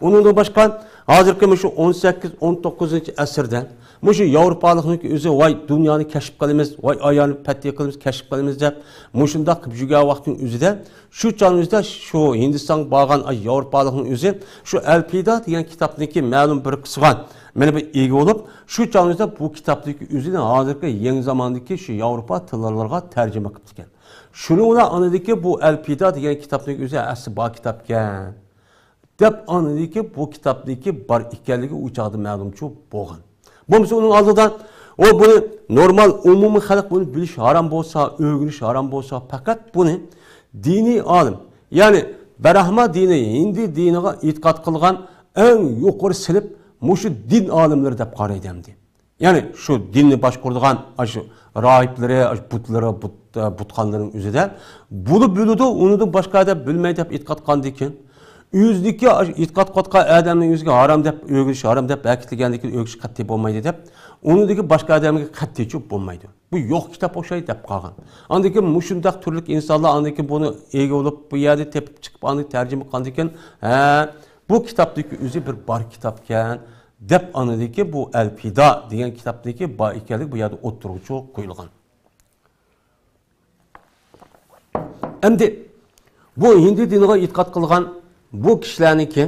ئۇنىڭدىن باشقا، ھازىرقى مۇشۇ ئون سەككىز، ئون توققۇزىنچى ئەسىردە مۇشۇ ياۋروپالىقنىڭكى ئۆزى، ۋاي، دۇنيانى كەشىپ قىلىمىز، ۋاي، ئاينى پەتھىي قىلىمىز، كەشىپ قىلىمىز دەپ، مۇشۇنداق قىلىپ يۈرگەن ۋاقىتنىڭ ئۆزىدە، شۇ چاغنىڭ ئۆزىدە شۇ ھىندىستانغا بارغان ئاي ياۋروپالىقنىڭ ئۆزى شۇ ئەلپىدا دېگەن كىتابنىڭكى مەلۇم بىر قىسمىغا مانا بىر ئىگە بولۇپ، شۇ چاغنىڭ ئۆزىدە بۇ كىتابنىڭكى ئۆزىنى ھازىرقى يېڭى زاماندىكى شۇ ياۋروپا تىللىرىغا تەرجىمە قىپتىكەن. شۇنىڭ بىلەن ئاندىكى بۇ ئەلپىدا دېگەن كىتابنىڭ ئۆزى ئەسلى بار كىتابكەن دەپ ئاندىكى بۇ كىتابنىڭكى بار ئىكەنلىكى ئۇ چاغدا مەلۇمچۇ بولغان. بولمىسا ئۇنىڭ ئالدىدا ئۇ بۇنى نورمال ئومۇمىي خەلق بۇنى بىلىش ھارام بولسا، ئۆگىنىش ھارام بولسا، پەقەت بۇنى دىنىي ئالىم، يەنى بىراھما دىنى، ھىندى دىنىغا ئېتىقاد قىلغان ئەڭ يۇقىرى سىنىپ مۇشۇ دىن ئالىملىرى دەپ قارايدۇ ئەمدى. يەنى شۇ دىننى باشقۇرىدىغان ئاشۇ راھىبلىرى، ئاشۇ بۇتلىرى، بۇت، بۇتخانىلىرىنىڭ ئۆزىدە بۇنى بىلىدۇ، ئۇنىدىن باشقا ئادەم بىلمەيدۇ دەپ ئېتىقاد قىلغاندىن كېيىن، ئۆزىنىڭكى ئاشۇ ئېتىقاد قىلىۋاتقان ئادەمنىڭ ئۆزىگە ھارام دەپ، ئۆگىنىش ھارام دەپ ئەكېتىلگەندىن كېيىن ئۆگىنىش قەتئىي بولمايدۇ دەپ، ئۇنىڭدىكى باشقا ئادەمگە قەتئىيچۇ بولمايدۇ. بۇ يوق كىتاب ئوخشايدۇ دەپ قالغان. ئاندىن كېيىن مۇشۇنداق تۈرلۈك ئىنسانلار ئاندىن كېيىن بۇنى ئىگە بولۇپ، بۇ يەردە تېپىپ چىقىپ، ئاندىن تەرجىمە قىلغاندىن كېيىن، ھە، بۇ كىتابنىڭكى ئۆزى بىر بار كىتابكەن دەپ، ئاندىن كېيىن بۇ ئەلپىدا دېگەن كىتابنىڭكى بار ئىكەنلىكى بۇ يەردە ئوتتۇرىغىچۇ قويۇلغان. ئەمدى بۇ ھىندى دىنىغا ئېتىقاد قىلغان بۇ كىشىلەرنىڭكى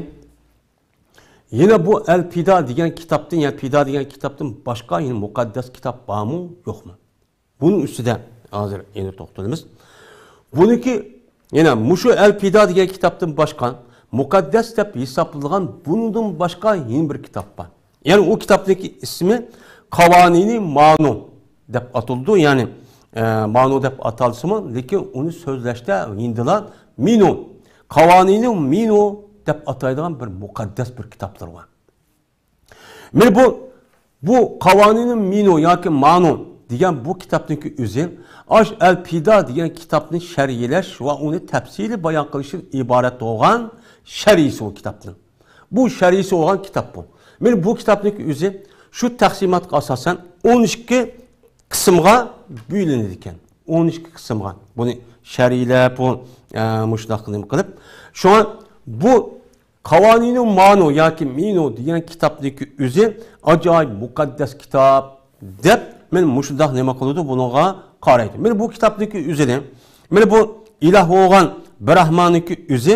يەنە بۇ ئەل پىدا دېگەن كىتابتىن، يەنى پىدا دېگەن كىتابتىن باشقا يەنە مۇقەددەس كىتاب بارمۇ، يوقمۇ؟ بۇنىڭ ئۈستىدە ھازىر يەنە توختىلىمىز. بۇنىڭكى يەنە مۇشۇ ئەل پىدا دېگەن كىتابتىن باشقا مۇقەددەس دەپ ھېسابلىنىدىغان بۇنىڭدىن باشقا يەنە بىر كىتاب بار. يەنى ئۇ كىتابنىڭكى ئىسمى قاۋانىنى مانۇ دەپ ئاتىلىدۇ. يەنى، ئە، مانۇ دەپ ئاتالسىمۇ، لېكىن ئۇنى سۆزلەشتە ھىندىلار مىنۇ، قاۋانىنى مىنۇ دەپ ئاتايدىغان بىر مۇقەددەس بىر كىتابلىرى بار. مانا بۇ، بۇ قاۋانىنى مىنۇ ياكى مانۇ دېگەن بۇ كىتابنىڭكى ئۆزى ئاش ئەل پىدا دېگەن كىتابنى شەرھلەش ۋە ئۇنى تەپسىلىي بايان قىلىشتىن ئىبارەت بولغان شەرھىسى ئۇ كىتابنىڭ. بۇ شەرھىسى بولغان كىتاب بۇ. مانا بۇ كىتابنىڭكى ئۆزى شۇ تەقسىماتقا ئاساسەن ئون ئىككى قىسىمغا بۆلۈنىدىكەن. ئون ئىككى قىسىمغا. بۇنى شەرھلەپ، بۇ، ئە، مۇشۇنداق نېمە قىلىپ. شۇڭا بۇ قاۋانىنۇ مانۇ ياكى مىنۇ دېگەن كىتابنىڭكى ئۆزى ئاجايىپ مۇقەددەس كىتاب دەپ، مانا مۇشۇنداق نېمە قىلىدۇ، بۇنىڭغا قارايدۇ. مانا بۇ كىتابنىڭكى ئۆزىنى، مانا بۇ ئىلاھ بولغان براھماننىڭكى ئۆزى،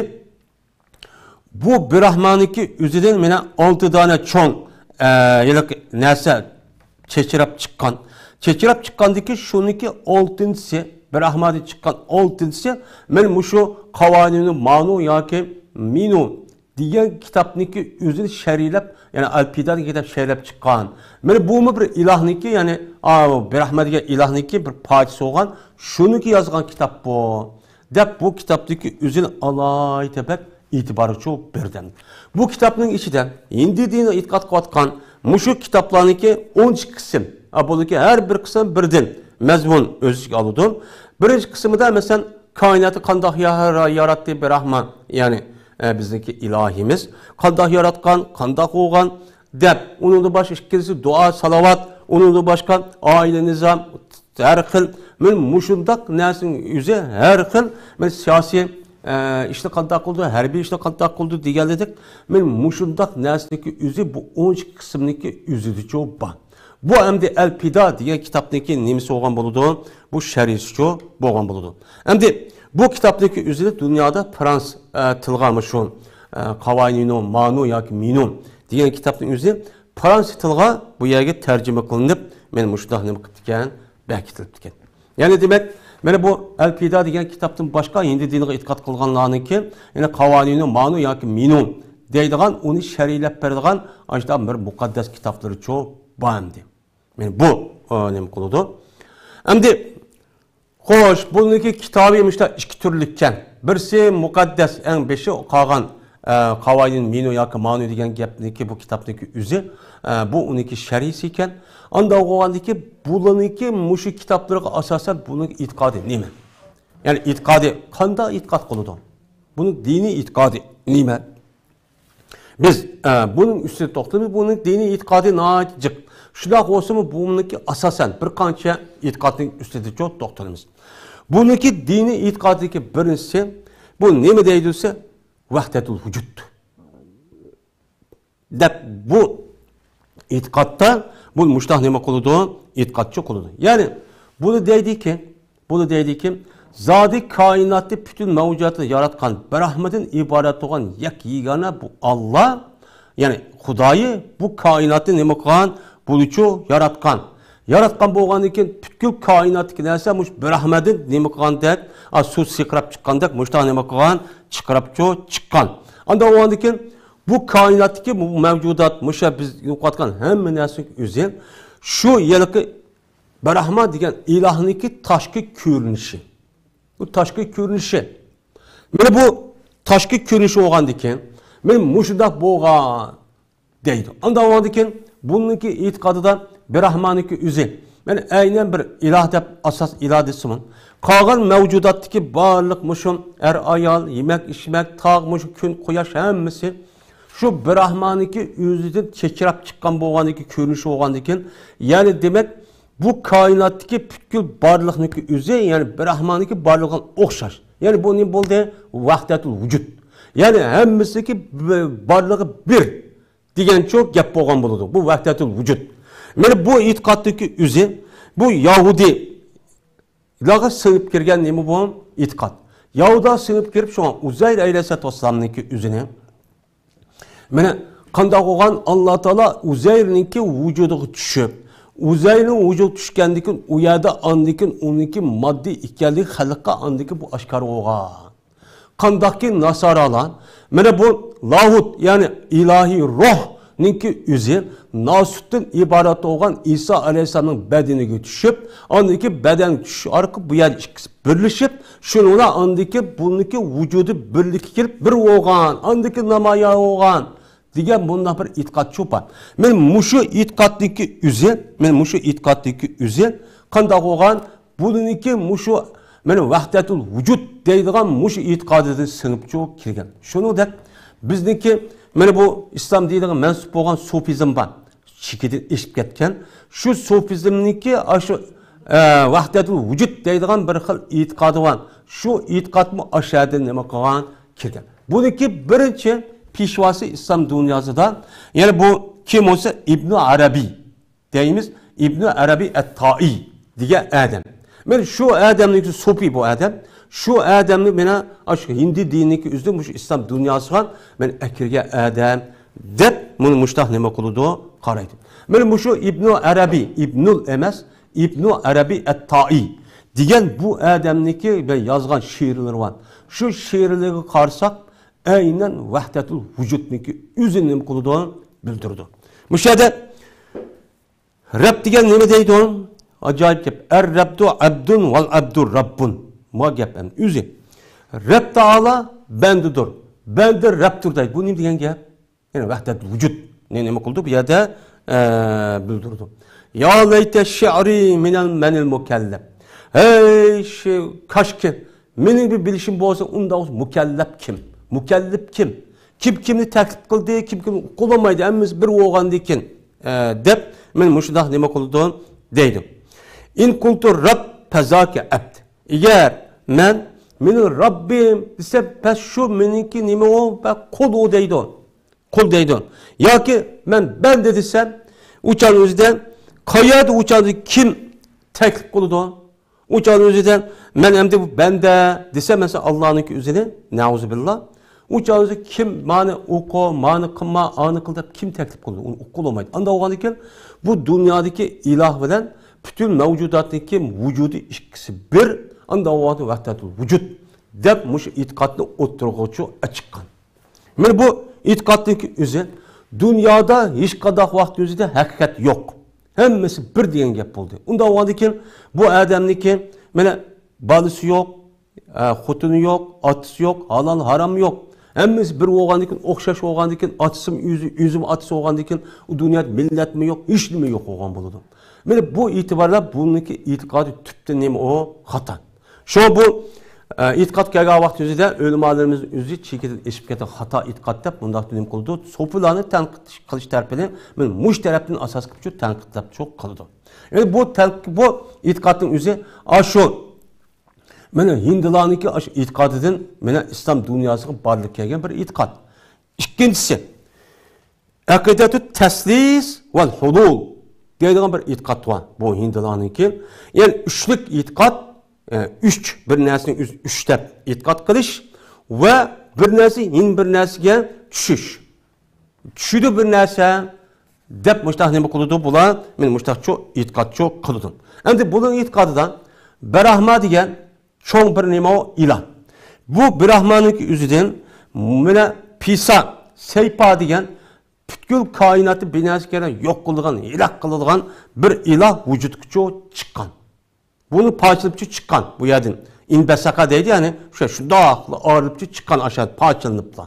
بۇ براھماننىڭكى ئۆزىدىن مانا ئالتە دانە چوڭ، ئە، ھېلىقى نەرسە چېچىراپ چىققان. چېچىراپ چىققاندىكى شۇنىڭكى ئالتىنچىسى براھمادىن چىققان ئالتىنچىسى، مانا مۇشۇ قاۋانىنۇ مانۇ ياكى مىنۇ دېگەن كىتابنىڭكى ئۆزىنى شەرھلەپ، يەنى ئەلپىدا دېگەن كىتاب شەرھلەپ چىققان. مانا بۇمۇ بىر ئىلاھنىڭكى، يەنى، ئا، براھما دېگەن ئىلاھنىڭكى بىر پارچىسى بولغان، شۇنىڭكى يازغان كىتاب بۇ، دەپ بۇ كىتابتىكى ئۆزىنى ئالاھىدە بەك ئېتىبارچۇ بىردەم. بۇ كىتابنىڭ ئىچىدە ھىندى دىنىغا ئېتىقاد قىلىۋاتقان مۇشۇ كىتابلارنىڭكى ئون ئىككى قىسىم، ئا، بۇنىڭكى ھەر بىر قىسىم بىر دىن مەزمۇن ئۆز ئىچىگە ئالىدۇ. بىرىنچى قىسمىدا، مەسىلەن، كائىناتنى قانداق يا-، ياراتتى براھما، يەنى، ئە، بىزنىڭكى ئىلاھىمىز قانداق ياراتقان، قانداق بولغان دەپ، ئۇنىڭدىن باشقا ئىككىنچىسى دۇئا، سالاۋات، ئۇنىڭدىن باشقا ئائىلە نىزام، ھەر خىل، مانا مۇشۇنداق نەرسىنىڭ ئۆزى ھەر خىل، مانا سىياسىي، ئە، ئىشنى قانداق قىلىدۇ، ھەربىي ئىشنى قانداق قىلىدۇ دېگەنلىدەك، مانا مۇشۇنداق نەرسىنىڭكى ئۆزى بۇ ئون ئىككى قىسىمنىڭكى ئۆزىدىچۇ بار. بۇ ئەمدى ئەلپىدا دېگەن كىتابنىڭكى نېمىسى بولغان بولىدۇ؟ بۇ شەرھىسىچۇ بولغان بولىدۇ. ئەمدى بۇ كىتابنىڭكى ئۆزىنى دۇنيادا فرانس، ئە، تىلغا مۇشۇ، ئە، قاۋانىنۇ مانۇ ياكى مىنۇ دېگەن كىتابنىڭ ئۆزى فرانس تىلغا بۇ يەرگە تەرجىمە قىلىنىپ، مانا مۇشۇنداق نېمە قىپتىكەن، بەكىتىلىپتىكەن. يەنى دېمەك، مانا بۇ ئەلپىدا دېگەن كىتابتىن باشقا ھىندى دىنىغا ئېتىقاد قىلغانلارنىڭكى، يەنى قاۋانىنۇ مانۇ ياكى مىنۇ دەيدىغان، ئۇنى شەرھلەپ بېرىدىغان ئاشۇنداق بىر مۇقەددەس كىتابلىرىچۇ بار ئەمدى. مانا بۇ، ئە، نېمە قىلىدۇ؟ ئەمدى، خوش، بۇنىڭكى كىتابى مۇشۇنداق ئىككى تۈرلۈككەن. بىرسى مۇقەددەس، ئەڭ بېشى قالغان، ئە، قاۋانىنۇ مىنۇ ياكى مانۇ دېگەن گەپنىڭكى، بۇ كىتابنىڭكى ئۆزى، ئە، بۇ ئۇنىڭكى شەرھىسى ئىكەن. ئانداق بولغاندىكى، بۇلارنىڭكى مۇشۇ كىتابلىرىغا ئاساسەن بۇنىڭ ئېتىقادى نېمە؟ يەنى ئېتىقادى، قانداق ئېتىقاد قىلىدۇ؟ بۇنىڭ دىنىي ئېتىقادى نېمە؟ بىز، ئە، بۇنىڭ ئۈستىدە توختىلىمىز. بۇنىڭ دىنىي ئېتىقادى ناھايىتى جىق. شۇنداق بولسىمۇ، بۇنىڭكى ئاساسەن بىر قانچە ئېتىقادنىڭ ئۈستىدە توختىلىمىز. بۇنىڭكى دىنىي ئېتىقادىدىكى بىرىنچىسى، بۇ نېمە دەيدۇ دېسە، ۋەھدەتۇل ۋۇجۇد دەپ، بۇ ئېتىقادتا بۇ مۇشۇنداق نېمە قىلىدۇ؟ ئېتىقادچى قىلىدۇ. يەنى بۇنى دەيدىكى، بۇنى دەيدىكى، زادى كائىناتنى، پۈتۈن مەۋجۇداتنى ياراتقان، براھمىدىن ئىبارەت بولغان يەككە يېگانە بۇ ئاللا، يەنى خۇدايى بۇ كائىناتنى نېمە قىلغان؟ بۇنىچۇ ياراتقان. ياراتقان بولغاندىن كېيىن پۈتكۈل كائىناتتىكى نەرسە مۇشۇ براھمىدىن نېمە قىلغاندەك، ئا، سۇ سىقىراپ چىققاندەك مۇشۇنداق نېمە قىلغان؟ چىقىراپچۇ چىققان. ئانداق بولغاندىن كېيىن بۇ كائىناتتىكى بۇ مەۋجۇدات، مۇشۇ بىز يوقاتقان ھەممە نەرسىنىڭ ئۆزى شۇ ھېلىقى براھما دېگەن ئىلاھنىڭكى تاشقى كۆرۈنۈشى. بۇ تاشقى كۆرۈنۈشى. مانا بۇ تاشقى كۆرۈنۈشى بولغاندىكىن، مانا مۇشۇنداق بولغان دەيدۇ. ئانداق بولغاندىكىن، بۇنىڭكى ئېتىقادىدا براھمانىڭكى ئۆزى، مانا ئەينەن بىر ئىلاھ دەپ، ئاساس ئىلاھ دېسىمۇ، قالغان مەۋجۇداتتىكى بارلىق مۇشۇ ئەر-ئايال، يېمەك-ئىچمەك، تاغ، مۇشۇ كۈن، قۇياش ھەممىسى شۇ براھمانىڭكى ئۆزىدىن چېچىراپ چىققان بولغاندىكى، كۆرۈنۈشى بولغاندىكىن، يەنى دېمەك، بۇ كائىناتتىكى پۈتكۈل بارلىقنىڭكى ئۆزى، يەنى براھمانىڭكى بارلىقىغا ئوخشاش. يەنى بۇ نېمە بولدى؟ ۋەھدەتۇل ۋۇجۇد. يەنى ھەممىسىنىڭكى ب-، بارلىقى بىر دېگەنچۇ گەپ بولغان بولىدۇ. بۇ ۋەھدەتۇل ۋۇجۇد. مانا بۇ ئېتىقادتىكى ئۆزى، بۇ يەھۇدىي لارغا سىڭىپ كىرگەن نېمە بۇ؟ ئېتىقاد. يەھۇدا سىڭىپ كىرىپ، شۇڭا ئۇزەير ئەلەيھىسسالاتۇ ۋەسسالامنىڭكى ئۆزىنى، مانا، قانداق بولغان؟ ئاللا تائالا ئۇزەيرنىڭكى ۋۇجۇدىغا چۈشۈپ، ئۇزەيرنىڭ ۋۇجۇدىغا چۈشكەندىن كېيىن، ئۇ يەردە ئاندىن كېيىن ئۇنىڭكى ماددىي ئىكەنلىكى خەلققە ئاندىن كېيىن بۇ ئاشكارا بولغان. قانداقكى ناسارالار، مانا بۇ لاھۇت، يەنى ئىلاھىي روھنىڭكى ئۆزى ناسۇتتىن ئىبارەت بولغان ئىسا ئەلەيھىسسالامنىڭ بەدىنىگە چۈشۈپ، ئاندىن كېيىن بەدەنگە چۈشۈش ئارقىلىق بۇ يەردە ئىككىسى بىرلىشىپ، شۇنىڭ بىلەن ئاندىن كېيىن بۇنىڭكى ۋۇجۇدى بىرلىككە كېلىپ بىر بولغان، ئاندىن كېيىن نامايان بولغان دېگەن بۇنداق بىر ئېتىقادچۇ بار. مانا مۇشۇ ئېتىقادنىڭكى ئۆزى، مانا مۇشۇ ئېتىقادنىڭكى ئۆزى قانداق بولغان؟ بۇنىڭكى مۇشۇ، مانا، ۋەھدەتۇل ۋۇجۇد دەيدىغان مۇشۇ ئېتىقادىدىن سىڭىپچۇ كىرگەن. شۇنىڭدەك بىزنىڭكى، مانا، بۇ ئىسلام دىنىغا مەنسۇپ بولغان سۇفىزم بار. چېكىدىن ئېشىپ كەتكەن. شۇ سۇفىزمنىڭكى ئاشۇ، ئە، ۋەھدەتۇل ۋۇجۇد دەيدىغان بىر خىل ئېتىقادى بار. شۇ ئېتىقادمۇ ئاشۇ يەردىن نېمە قىلغان؟ كىرگەن. بۇنىڭكى بىرىنچى پېشۋاسى ئىسلام دۇنياسىدا، يەنى بۇ كىم بولسا، ئىبنۇ ئەرەبىي دەيمىز، ئىبنۇ ئەرەبىي ئەتتائىي دېگەن ئادەم. مانا شۇ ئادەمنىڭكى سوپى بۇ ئادەم. شۇ ئادەمنى مانا ئاشۇ ھىندى دىنىنىڭكى ئۆزىدە مۇشۇ ئىسلام دۇنياسىغا مانا ئەكىرگەن ئادەم دەپ، مۇنى مۇشتاق نېمە قىلىدۇ؟ قارايدۇ. مانا مۇشۇ ئىبنۇ ئەرەبىي، ئىبنۇل ئەمەس، ئىبنۇ ئەرەبىي ئەتتائىي دېگەن بۇ ئادەمنىڭكى ۋە يازغان شېئىرلىرى بار. شۇ شېئىرلىرىگە قارىساق، ئەينەن ۋەھدەتۇل ۋۇجۇدنىڭكى ئۆزىنى نېمە قىلىدۇ؟ بىلدۈرىدۇ. مۇشۇ يەردە رەب دېگەن نېمە دەيدۇ؟ ئاجايىپ گەپ. ئەر رەبدۇ ئەبدۇن ۋەل ئەبدۇ رەببۇن. ما گەپ ئەمدى ئۆزى. رەب تائالا بەندىدۇر. بەندە رەبتۇر دەيدۇ. بۇ نېمە دېگەن گەپ؟ يەنى ۋەھدەت ۋۇجۇد. نېمە قىلدى بۇ يەردە؟ ئە، بىلدۈردى. يا لەيتە شىئرى مىنەل مەنىل مۇكەللەپ. ھەي، شۇ، كاشكى، مېنىڭ بىر بىلىشىم بولسا، ئۇنداق بولسا مۇكەللەپ كىم؟ مۇكەللىپ كىم؟ كىم كىمنى تەكلىپ قىلدى، كىم كىمنى ئۇقۇلالمايدۇ، ھەممىسى بىر بولغاندىكىن، ئە، دەپ، مەن مۇشۇنداق نېمە قىلدىم دەيدۇ. ئىن قۇلتۇ رەب پەزاكە ئەبد. ئەگەر مەن، مېنىڭ رەببىم دېسەم، بەس شۇ مېنىڭكى نېمە ئۇ، بە قۇل ئۇ دەيدۇ. قۇل دەيدۇ. ياكى مەن بەندە دېسەم، ئۇ چاغنىڭ ئۆزىدە قايەردە ئۇ چاغدا كىم تەكلىپ قىلىدۇ؟ ئۇ چاغنىڭ ئۆزىدە مەن ئەمدى بۇ بەندە دېسەم، مەسىلەن، ئاللانىڭكى ئۆزىنى، نەئۇزۇبىللا. ئۇ چاغدا كىم مانى ئوقۇ، مانى قىلما، ئانى قىل دەپ كىم تەكلىپ قىلىدۇ؟ ئۇنى ئۇققىلى بولمايدۇ. ئانداق بولغاندىكىن بۇ دۇنيادىكى ئىلاھ بىلەن پۈتۈن مەۋجۇداتنىڭكى ۋۇجۇدى ئىككىسى بىر. ئانداق بولغاندا ۋەھدەتۇل ۋۇجۇد دەپ مۇشۇ ئېتىقادنى ئوتتۇرىغىچۇ ئاچىققان. مانا بۇ ئېتىقادنىڭكى ئۆزى. دۇنيادا ھېچقانداق ۋاقىت ئۆزىدە ھەقىقەت يوق. ھەممىسى بىر دېگەن گەپ بولدى. ئۇنداق بولغاندىكىن بۇ ئادەمنىڭكى مانا بالىسى يوق، ئە، خوتۇنى يوق، ئاتىسى يوق، ھالال ھارام يوق. ھەممىسى بىر بولغاندىكىن، ئوخشاش بولغاندىكىن، ئاتىسىمۇ ئۆزى، ئۆزىمۇ ئاتىسى بولغاندىكىن، ئۇ دۇنيادا مىللەتمۇ يوق، ھېچنېمە يوق بولغان بولىدۇ. مانا بۇ ئېتىبارلا بۇنىڭكى ئېتىقادى تۈپتىن نېمە ئۇ؟ خاتا. شۇڭا بۇ، ئە، ئېتىقاد كەلگەن ۋاقتىمىزدا ئۆلىمالىرىمىز ئۆزى چېكىدىن ئېشىپ كەتكەن خاتا ئېتىقاد دەپ بۇنداق نېمە قىلىدۇ؟ سوپىلارنى تەنقىد قىلىش تەرىپىنى مانا مۇشۇ تەرەپتىن ئاساس قىلىپ شۇ تەنقىدلەپ شۇ قىلىدۇ. يەنى بۇ تەنق-، بۇ ئېتىقادنىڭ ئۆزى ئاشۇ مانا ھىندىلارنىڭكى ئاشۇ ئېتىقادىدىن مانا ئىسلام دۇنياسىغا بارلىققا كەلگەن بىر ئېتىقاد. ئىككىنچىسى، ئەقىدەتۇ تەسلىس ۋەل ھۇلۇل دەيدىغان بىر ئېتىقاد بار. بۇ ھىندىلارنىڭكى. يەنى ئۈچلۈك ئېتىقاد، ئە، ئۈچ، بىر نەرسىنى ئۆزى ئۈچ دەپ ئېتىقاد قىلىش ۋە بىر نەرسە يەنە بىر نەرسىگە چۈشۈش. چۈشىدۇ بىر نەرسە دەپ مۇشتاق نېمە قىلىدۇ بۇلار؟ مانا مۇشتاقچۇ ئېتىقادچۇ قىلىدۇ. ئەمدى بۇنىڭ ئېتىقادىدا بىراھما دېگەن چوڭ بىر نېمە ئۇ؟ ئىلاھ. بۇ بىراھمانىڭكى ئۆزىدىن مانا پىسا، سەيپا دېگەن پۈتكۈل كائىناتنى بىر نەرسە كېرەك يوق قىلىدىغان، ھېلاك قىلىدىغان بىر ئىلاھ ۋۇجۇدقىچۇ چىققان. بۇنى پارچىلىپچۇ چىققان بۇ يەردىن. ئىنبەسەقە دەيدۇ، يەنى شۇ، شۇنداقلا ئايرىلىپچۇ چىققان ئاشۇ پارچىلىنىپلا.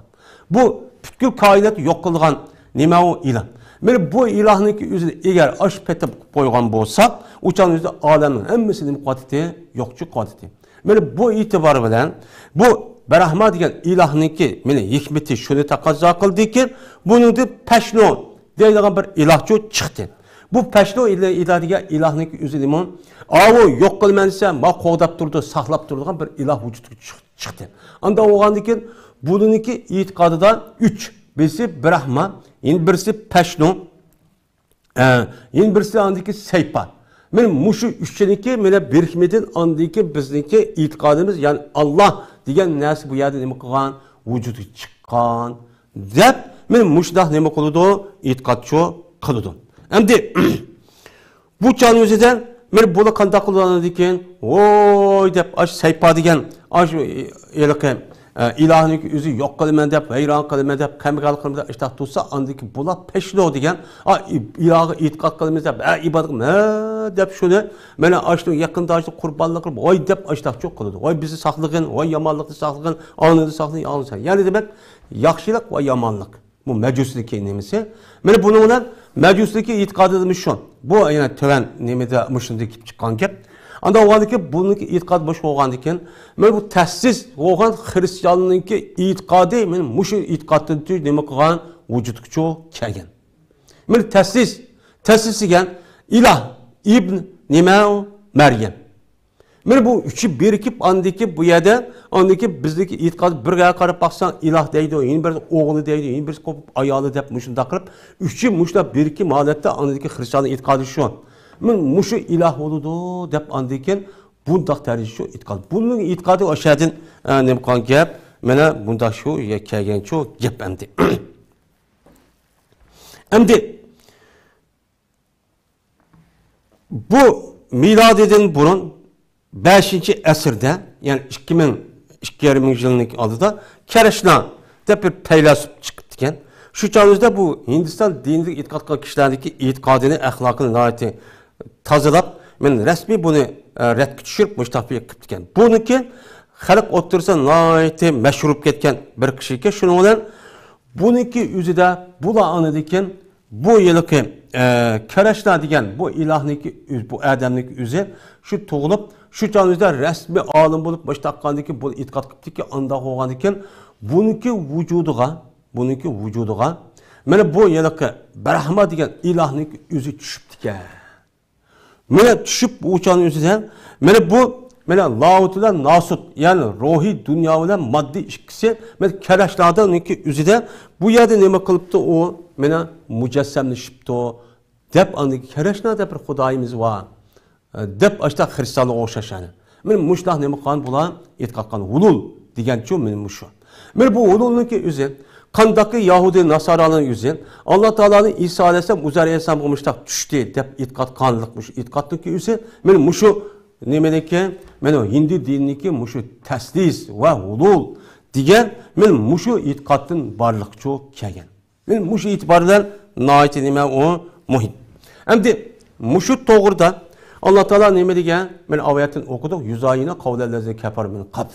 بۇ پۈتكۈل كائىناتنى يوق قىلىدىغان نېمە ئۇ؟ ئىلاھ. مانا بۇ ئىلاھنىڭكى ئۆزىنى ئەگەر ئاشۇ پېتى قىلىپ قويغان بولساق، ئۇ چاغنىڭ ئۆزىدە ئالەمنىڭ ھەممىسى نېمە قىلىۋاتىدۇ؟ يوقچۇ قىلىۋاتىدۇ. مانا بۇ ئېتىبار بىلەن بۇ بىراھما دېگەن ئىلاھنىڭكى مانا ھېكمىتى شۇنى تەقەززا قىلدىكى، بۇنىڭدىن پەشنۇ دەيدىغان بىر ئىلاھچۇ چىقتى. بۇ پەشنۇ ئىلا-، ئىلاھ دېگەن ئىلاھنىڭكى ئۆزى نېمە؟ ئاۋۇ يوق قىلىمەن دېسە، ما قوغداپ تۇرىدۇ، ساقلاپ تۇرىدىغان بىر ئىلاھ ۋۇجۇدقا چىق-، چىقتى. ئانداق بولغاندىكىن بۇنىڭكى ئېتىقادىدا ئۈچ، بىرسى بىراھما، يەنە بىرسى پەشنۇ، ئە، يەنە بىرسى ئاندىكى سەيپا. مانا مۇشۇ ئۈچىنىڭكى مانا بىرىكمىدىن ئاندىكى بىزنىڭكى ئېتىقادىمىز، يەنى ئاللا دېگەن نەرسە بۇ يەردە نېمە قىلغان؟ ۋۇجۇدقا چىققان دەپ، مانا مۇشۇنداق نېمە قىلىدۇ؟ ئېتىقادچۇ قىلىدۇ. ئەمدى بۇ چاغنىڭ ئۆزىدە مانا بۇلار قانداق قىلىدۇ ئاندىن كېيىن؟ ۋوي دەپ، ئاشۇ سەيپا دېگەن، ئاشۇ ھېلىقى، ئە، ئىلاھنىڭكى ئۆزى يوق قىلىمەن دەپ، ۋەيران قىلىمەن دەپ، قەمگەل قىلىمەن دەپ، ئىشتاق تۇرسا، ئاندىن كېيىن بۇلار پەشنۇ دېگەن، ئا، ئىلاھقا ئېتىقاد قىلىمىز دەپ، ھە، ئىبادەت، ھە، دەپ شۇنى، مانا ئاشۇنىڭ يېقىندا ئاشۇ قۇربانلىق قىلىپ، ۋاي دەپ ئاشتاقچۇ قىلىدۇ. ۋاي بىزنى ساقلىغىن، ۋاي يامانلىقتىن ساقلىغىن، ئاڭنىدىن ساقلىغىن، ئاڭنىدىن ساقلىغىن. يەنى دېمەك، ياخشىلىق ۋە يامانلىق. بۇ مەجۇسىنىڭكى نېمىسى؟ مانا بۇنىڭ بىلەن مەجۇسىنىڭكى ئېتىقادىمۇ شۇ. بۇ يەنە تۆۋەن نېمىدە مۇشۇندىن كېلىپ چىققان گەپ. ئانداق بولغاندىكىن بۇنىڭكى ئېتىقادى باشقا بولغاندىكىن، مانا بۇ تەسىس بولغان خرىستىياننىڭكى ئېتىقادى مانا مۇشۇ ئېتىقادتىن نېمە قىلغان؟ ۋۇجۇدقىچۇ كەلگەن. مانا تەسىس، تەسىس دېگەن ئىلاھ، ئىبن، نېمە ئۇ؟ مەريەم. مانا بۇ ئۈچى بىرىكىپ، ئاندىكى بۇ يەردە، ئاندىكى بىزدىكى ئېتىقاد بىرىگە قاراپ باقساڭ، ئىلاھ دەيدۇ، يەنە بىرسى ئوغلى دەيدۇ، يەنە بىرسى قوپۇپ ئايالى دەپ مۇشۇنداق قىلىپ، ئۈچى مۇشۇنداق بىرىكىپ ھالەتتە، ئاندىكى خرىستىيان ئېتىقادى شۇ. مانا مۇشۇ ئىلاھ بولىدۇ دەپ ئاندىن كېيىن بۇنداق دەرىجە شۇ ئېتىقاد. بۇنىڭ ئېتىقادى ئاشۇ يەردىن، ئە، نېمە قىلغان گەپ، مانا بۇنداق شۇ كەلگەن شۇ گەپ ئەمدى. ئەمدى بۇ مىلادىدىن بۇرۇن بەشىنچى ئەسىردە، يەنى ئىككى مىڭ، ئىككى يېرىم مىڭ يىلنىڭ ئالدىدا كرىشنا دەپ بىر پەيلاسوپ چىقىپتىكەن. شۇ چاغىمىزدا بۇ ھىندىستان دىنىدە ئېتىقاد قىلغان كىشىلەرنىڭكى ئېتىقادىنى، ئەخلاقىنى ناھايىتى تازىلاپ، مەن رەسمىي بۇنى، ئە، رەتكە چۈشۈرۈپ، مۇشۇنداق بىر قىلىپتىكەن. بۇنىڭكى خەلق ئوتتۇرىسىدا ناھايىتى مەشھۇر بولۇپ كەتكەن بىر كىشىكەن. شۇنىڭ بىلەن بۇنىڭكى ئۆزىدە بۇلار ئاندىن بۇ ھېلىقى، ئە، كرىشنا دېگەن بۇ ئىلاھنىڭكى ئۆز-، بۇ ئادەمنىڭكى ئۆزى شۇ تۇغۇلۇپ، شۇ چاغنىڭ ئۆزىدە رەسمىي ئالىم بولۇپ، مۇشۇنداق قىلغاندىكىن، بۇنى ئېتىقاد قىلىپتىكەن، ئانداق بولغاندىكىن، بۇنىڭكى ۋۇجۇدىغا، بۇنىڭكى ۋۇجۇدىغا، مانا بۇ ھېلىقى بىرەھما دېگەن ئىلاھنىڭكى ئۆزى چۈشۈپتىكەن. مانا چۈشۈپ ئۇ چاغنىڭ ئۆزىدە، مانا بۇ، مانا لاھۇت بىلەن ناسۇت، يەنى روھىي دۇنيا بىلەن ماددىي ئىككىسى، مانا كرىشنانىڭكى ئۆزىدە بۇ يەردە نېمە قىلىپتۇ ئۇ؟ مانا مۇجەسسەملىشىپتۇ، دەپ ئاندىن كرىشنا دەپ بىر خۇدايىمىز بار، دەپ ئاشۇنداق خرىستانلارغا ئوخشاش يەنى. مانا مۇشۇنداق نېمە قىلغان بۇلار؟ ئېتىقاد قىلغان. ھۇلۇل دېگەنچۇ مانا مۇشۇ. مانا بۇ ھۇلۇلنىڭكى ئۆزى، قانداقكى يەھۇدىي ناسارالارنىڭ ئۆزى، ئاللا تائالانى ئىسا ئەلەيھىسسالام، ئۇزەير ئەلەيھىسسالامغا مۇشۇنداق چۈشتى دەپ ئېتىقاد قىلغانلىق مۇشۇ ئېتىقادنىڭكى ئۆزى، مانا مۇشۇ نېمىنىڭكى، مانا ھىندى دىنىنىڭكى مۇشۇ تەسلىس ۋە ھۇلۇل دېگەن مانا مۇشۇ ئېتىقادتىن بارلىقچۇ كەلگەن. مانا مۇشۇ ئېتىبار بىلەن ناھايىتى نېمە ئۇ مۇھىم. ئەمدى مۇشۇ توغرىدا ئاللا تائالا نېمە دېگەن؟ مەن ئايەتتىن ئوقۇدۇق، يۇزايىنە قەۋلەللەزى كەفەر مىن قەبل.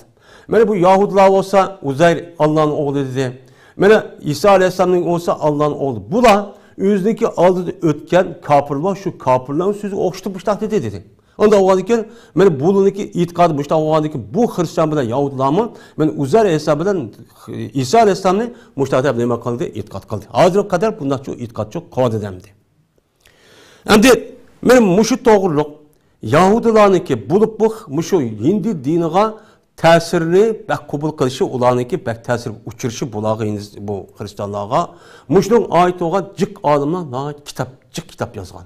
مانا بۇ يەھۇدىيلار بولسا ئۇزەير ئاللانىڭ ئوغلى دېدى. مانا ئىسا ئەلەيھىسسالامنىڭ بولسا ئاللانىڭ ئوغلى. بۇلار ئۆزىنىڭكى ئالدىدا ئۆتكەن كاپىرلار، شۇ كاپىرلارنىڭ سۆزىگە ئوخشىتىپ مۇشۇنداق دېدى، دېدى. ئانداق بولغاندىكىن، مانا بۇلارنىڭكى ئېتىقادى مۇشۇنداق بولغاندىكىن، بۇ خرىستىيان بىلەن يەھۇدىيلارمۇ، مانا ئۇزەير ئەلەيھىسسالام بىلەن ئىسا ئەلەيھىسسالامنى مۇشۇنداق دەپ نېمە قىلدى؟ ئېتىقاد قىلدى. ھازىرغا قەدەر بۇنداقچۇ ئېتىقادچۇ قىلىۋاتىدۇ ئەمدى. ئەمدى مانا مۇشۇ توغرۇلۇق يەھۇدىيلارنىڭكى بولۇپ بۇ، مۇشۇ ھىندى دىنىغا تەسىرنى بەك قوبۇل قىلىشى، ئۇلارنىڭكى بەك تەسىر ئۇچرىشى بۇلارغا، ھىندى، بۇ خرىستىيانلارغا مۇشۇنىڭغا ئائىت بولغان جىق ئالىملار ناھايىتى كىتاب، جىق كىتاب يازغان.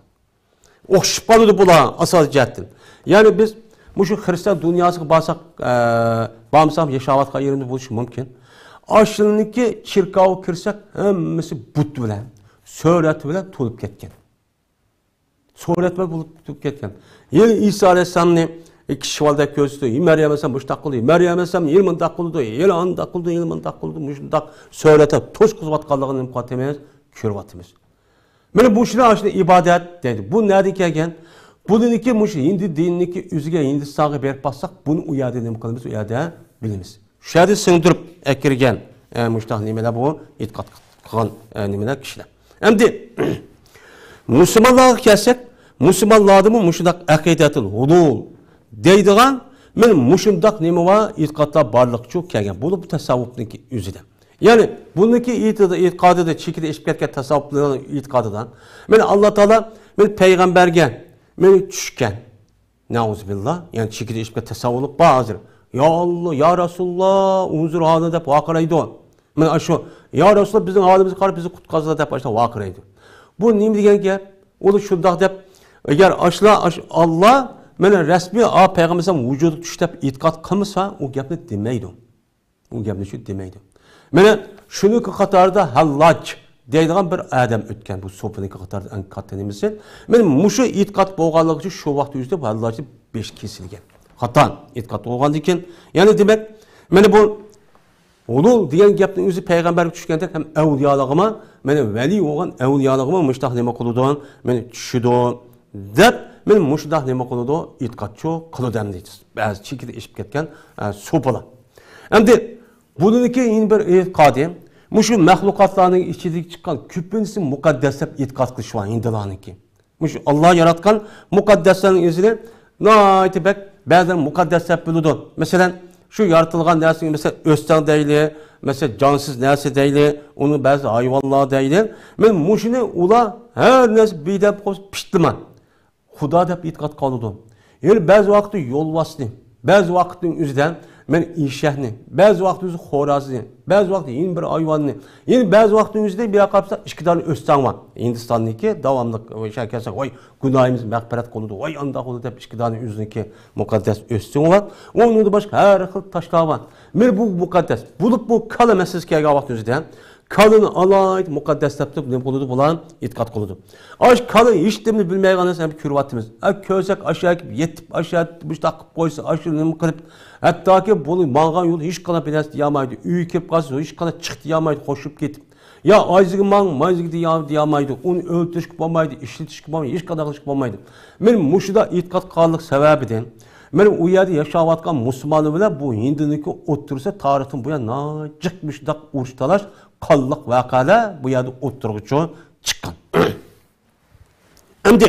ئوخشىشىپ قالىدۇ بۇلار ئاساسىي جەھەتتىن. يەنى بىز مۇشۇ خرىستىيان دۇنياسىغا بارساق، ئە، بارمىساق ياشاۋاتقان يېرىمىز بولۇشى مۇمكىن. ئاشۇنىڭكى چېركاۋىغا كىرسەك، ھەممىسى بۇت بىلەن، سۈرەت بىلەن تولۇپ كەتكەن. سۈرەت بىلەن تولۇپ كەتكەن. يەنى ئىسا ئەلەيھىسسالامنى كىشى بالىدەك كۆرسىتىدۇ. يا مەريەم ئەلەيھىسسالام مۇشۇنداق قىلدى، يا مەريەم ئەلەيھىسسالام يەنە مۇنداق قىلدى، يەنە ئانداق قىلدى، يەنە مۇنداق قىلدى، مۇشۇنداق سۈرەتلەر توشقۇزۇۋاتقانلىقىنى نېمە قىلىۋاتىمىز؟ كۆرۈۋاتىمىز. مانا مۇشۇلار ئاشۇنداق ئىبادەت دەيدۇ. بۇ نەدىن كەلگەن؟ بۇنىڭكى مۇشۇ ھىندى دىنىنىڭكى ئۆزىگە، ھىندىستانغا بېرىپ باقساق، بۇنى ئۇ يەردە نېمە قىلىمىز؟ ئۇ يەردە بىلىمىز. شۇ يەردە سىڭدۈرۈپ ئەكىرگەن، ئە، مۇشۇنداق نېمىلەر بۇ ئېتىقاد قىلغان، ئە، نېمىلەر كىشىلەر. ئەمدى مۇسۇلمانلارغا كەلسەك، مۇسۇلمانلاردىمۇ مۇشۇنداق ئەقىدەتۇل ھۇلۇل دەيدىغان، مانا مۇشۇنداق نېمە بار؟ ئېتىقادلار بارلىقچۇ كەلگەن. بۇ، بۇ تەسەۋۋۇپنىڭكى ئۆزىدە. يەنى بۇنىڭكى ئېتىقادىدا، چېكىدە ئېشىپ كەتكەن تەسەۋۋۇپلارنىڭ ئېتىقادىدا، مانا ئاللا تائالا مانا پەيغەمبەرگە مانا چۈشكەن. نەئۇزۇبىللا، يەنى چېكىدە ئېشىپ كەتكەن تەسەۋۋۇپلۇق بار ھازىر. يا ئاللا، يا رەسۇلۇللا، ئۇنزۇر ھانا دەپ ۋارقىرايدۇ. مانا ئاشۇ، يا رەسۇلۇللا، بىزنىڭ ھالىمىزغا قاراپ بىزنى قۇتقارسىلا دەپ ئاشۇنداق ۋارقىرايدۇ. بۇ نېمە دېگەن گەپ؟ ئۇلار شۇنداق دەپ، ئەگەر ئاشۇلار، ئاشۇ ئاللا مانا رەسمىي ئا پەيغەمبەر ئەلەيھىسسالام ۋۇجۇدقا چۈشتى دەپ ئېتىقاد قىلمىسا، ئۇ گەپنى دېمەيدۇ. ئۇ گەپنى شۇ دېمەيدۇ. مانا شۇنىڭكى قاتارىدا ھەللاج دەيدىغان بىر ئادەم ئۆتكەن، بۇ سوپىنىڭكى قاتارىدا ئەڭ كاتتا نېمىسى. مانا مۇشۇ ئېتىقاد بولغانلىقى ئۈچۈن شۇ ۋاقىت ئۆزىدە ھەللاجنى بېشى كېسىلگەن. خاتا ئېتىقاد بولغاندىن كېيىن، يەنى دېمەك، مانا بۇ ھۇلۇل دېگەن گەپنىڭ ئۆزى پەيغەمبەرگە چۈشكەندەك ھەم ئەۋلىيالارغىمۇ، مانا ۋەلىي بولغان ئەۋلىيالارغىمۇ مۇشۇنداق نېمە قىلىدۇ، مانا چۈشىدۇ دەپ، مانا مۇشۇنداق نېمە قىلىدۇ، ئېتىقادچۇ قىلىدۇ ئەمدى بەزى چېكىدە ئېشىپ كەتكەن، ئە، سوپىلار. ئەمدى بۇنىڭكى يەنە بىر ئېتىقادى، مۇشۇ مەخلۇقاتلارنىڭ ئىچىدىن چىققان كۆپىنچىسى مۇقەددەس دەپ ئېتىقاد قىلىش بار ھىندىلارنىڭكى. مۇشۇ ئاللا ياراتقان مۇقەددەسلەرنىڭ ئۆزىنى ناھايىتى بەك بەزىلەر مۇقەددەس دەپ بىلىدۇ. مەسىلەن، شۇ يارىتىلغان نەرسىنى، مەسىلەن، ئۆستەڭ دەيلى، مەسىلەن، جانسىز نەرسە دەيلى، ئۇنى بەزى ھايۋانلار دەيلى. مەن مۇشۇنى ئۇلار ھەر نەرسە بىدەپ قويسا پىتلىما. خۇدا دەپ ئېتىقاد قىلىدۇ. يەنە بەزى ۋاقىتتا يولۋاسنى، بەزى ۋاقىتنىڭ ئۆزىدە مەن ئېشەكنى، بەزى ۋاقىتنىڭ ئۆزىدە خورازنى، بەزى ۋاقىتتا يەنە بىر ھايۋاننى، يەنە بەزى ۋاقىتنىڭ ئۆزىدە بىر قارىسا ئىككى دانە ئۆستەڭ بار. ھىندىستاندىكى داۋاملىق ئوشۇ كەلسە، ۋاي گۇناھىمىز مەغپىرەت قىلىدۇ، ۋاي ئانداق قىلىدۇ دەپ ئىككى دانە ئۆزىنىڭكى مۇقەددەس ئۆستىڭى بار. ئۇنىڭدىن باشقا ھەر خىل تاشلار بار. مانا بۇ مۇقەددەس. بولۇپ بۇ كالا مەسىلىسى كەلگەن ۋاقىتنىڭ ئۆزىدە كالىنى ئالايىتى مۇقەددەس دەپ تۇرۇپ نېمە قىلىدۇ بۇلار؟ ئېتىقاد قىلىدۇ. ئاش كالا ھېچنېمىنى بىلمەيدىغان نەرسە ھەم كۆرۈۋاتىمىز. ئا، كۆرسەك ئاشۇ ئەكىپ يېتىپ، ئاشۇ مۇشۇنداق قىلىپ قويسا، ئاشۇ نېمە قىلىپ، ھەتتاكى بۇنى ماڭغان يول ھېچقانداق بىر نەرسە دېيەلمەيدۇ. ئۆيگە كېلىپ قالسا ھېچقانداق چىق دېيەلمەيدۇ، قوشۇپ كېتىپ. يا ئايزىگە ماڭ، مايزىگە دېيە-، دېيەلمەيدۇ. ئۇنى ئۆلتۈرۈشكە بولمايدۇ، ئىشلىتىشكە بولمايدۇ، ھېچقانداق قىلىشقا بولمايدۇ. مەن مۇشۇنداق ئېتىقاد قىلغانلىق سەۋەبىدىن، مەن ئۇ يەردە ياشاۋاتقان مۇسۇلمانلار بىلەن بۇ ھىندىنىڭكى ئوتتۇرىسى تارىختىن بۇيان ناجىق مۇشۇنداق ئۇرۇش تالاش، قانلىق ۋەقەلەر بۇ يەردە ئوتتۇرىغا چىققان. ئەمدى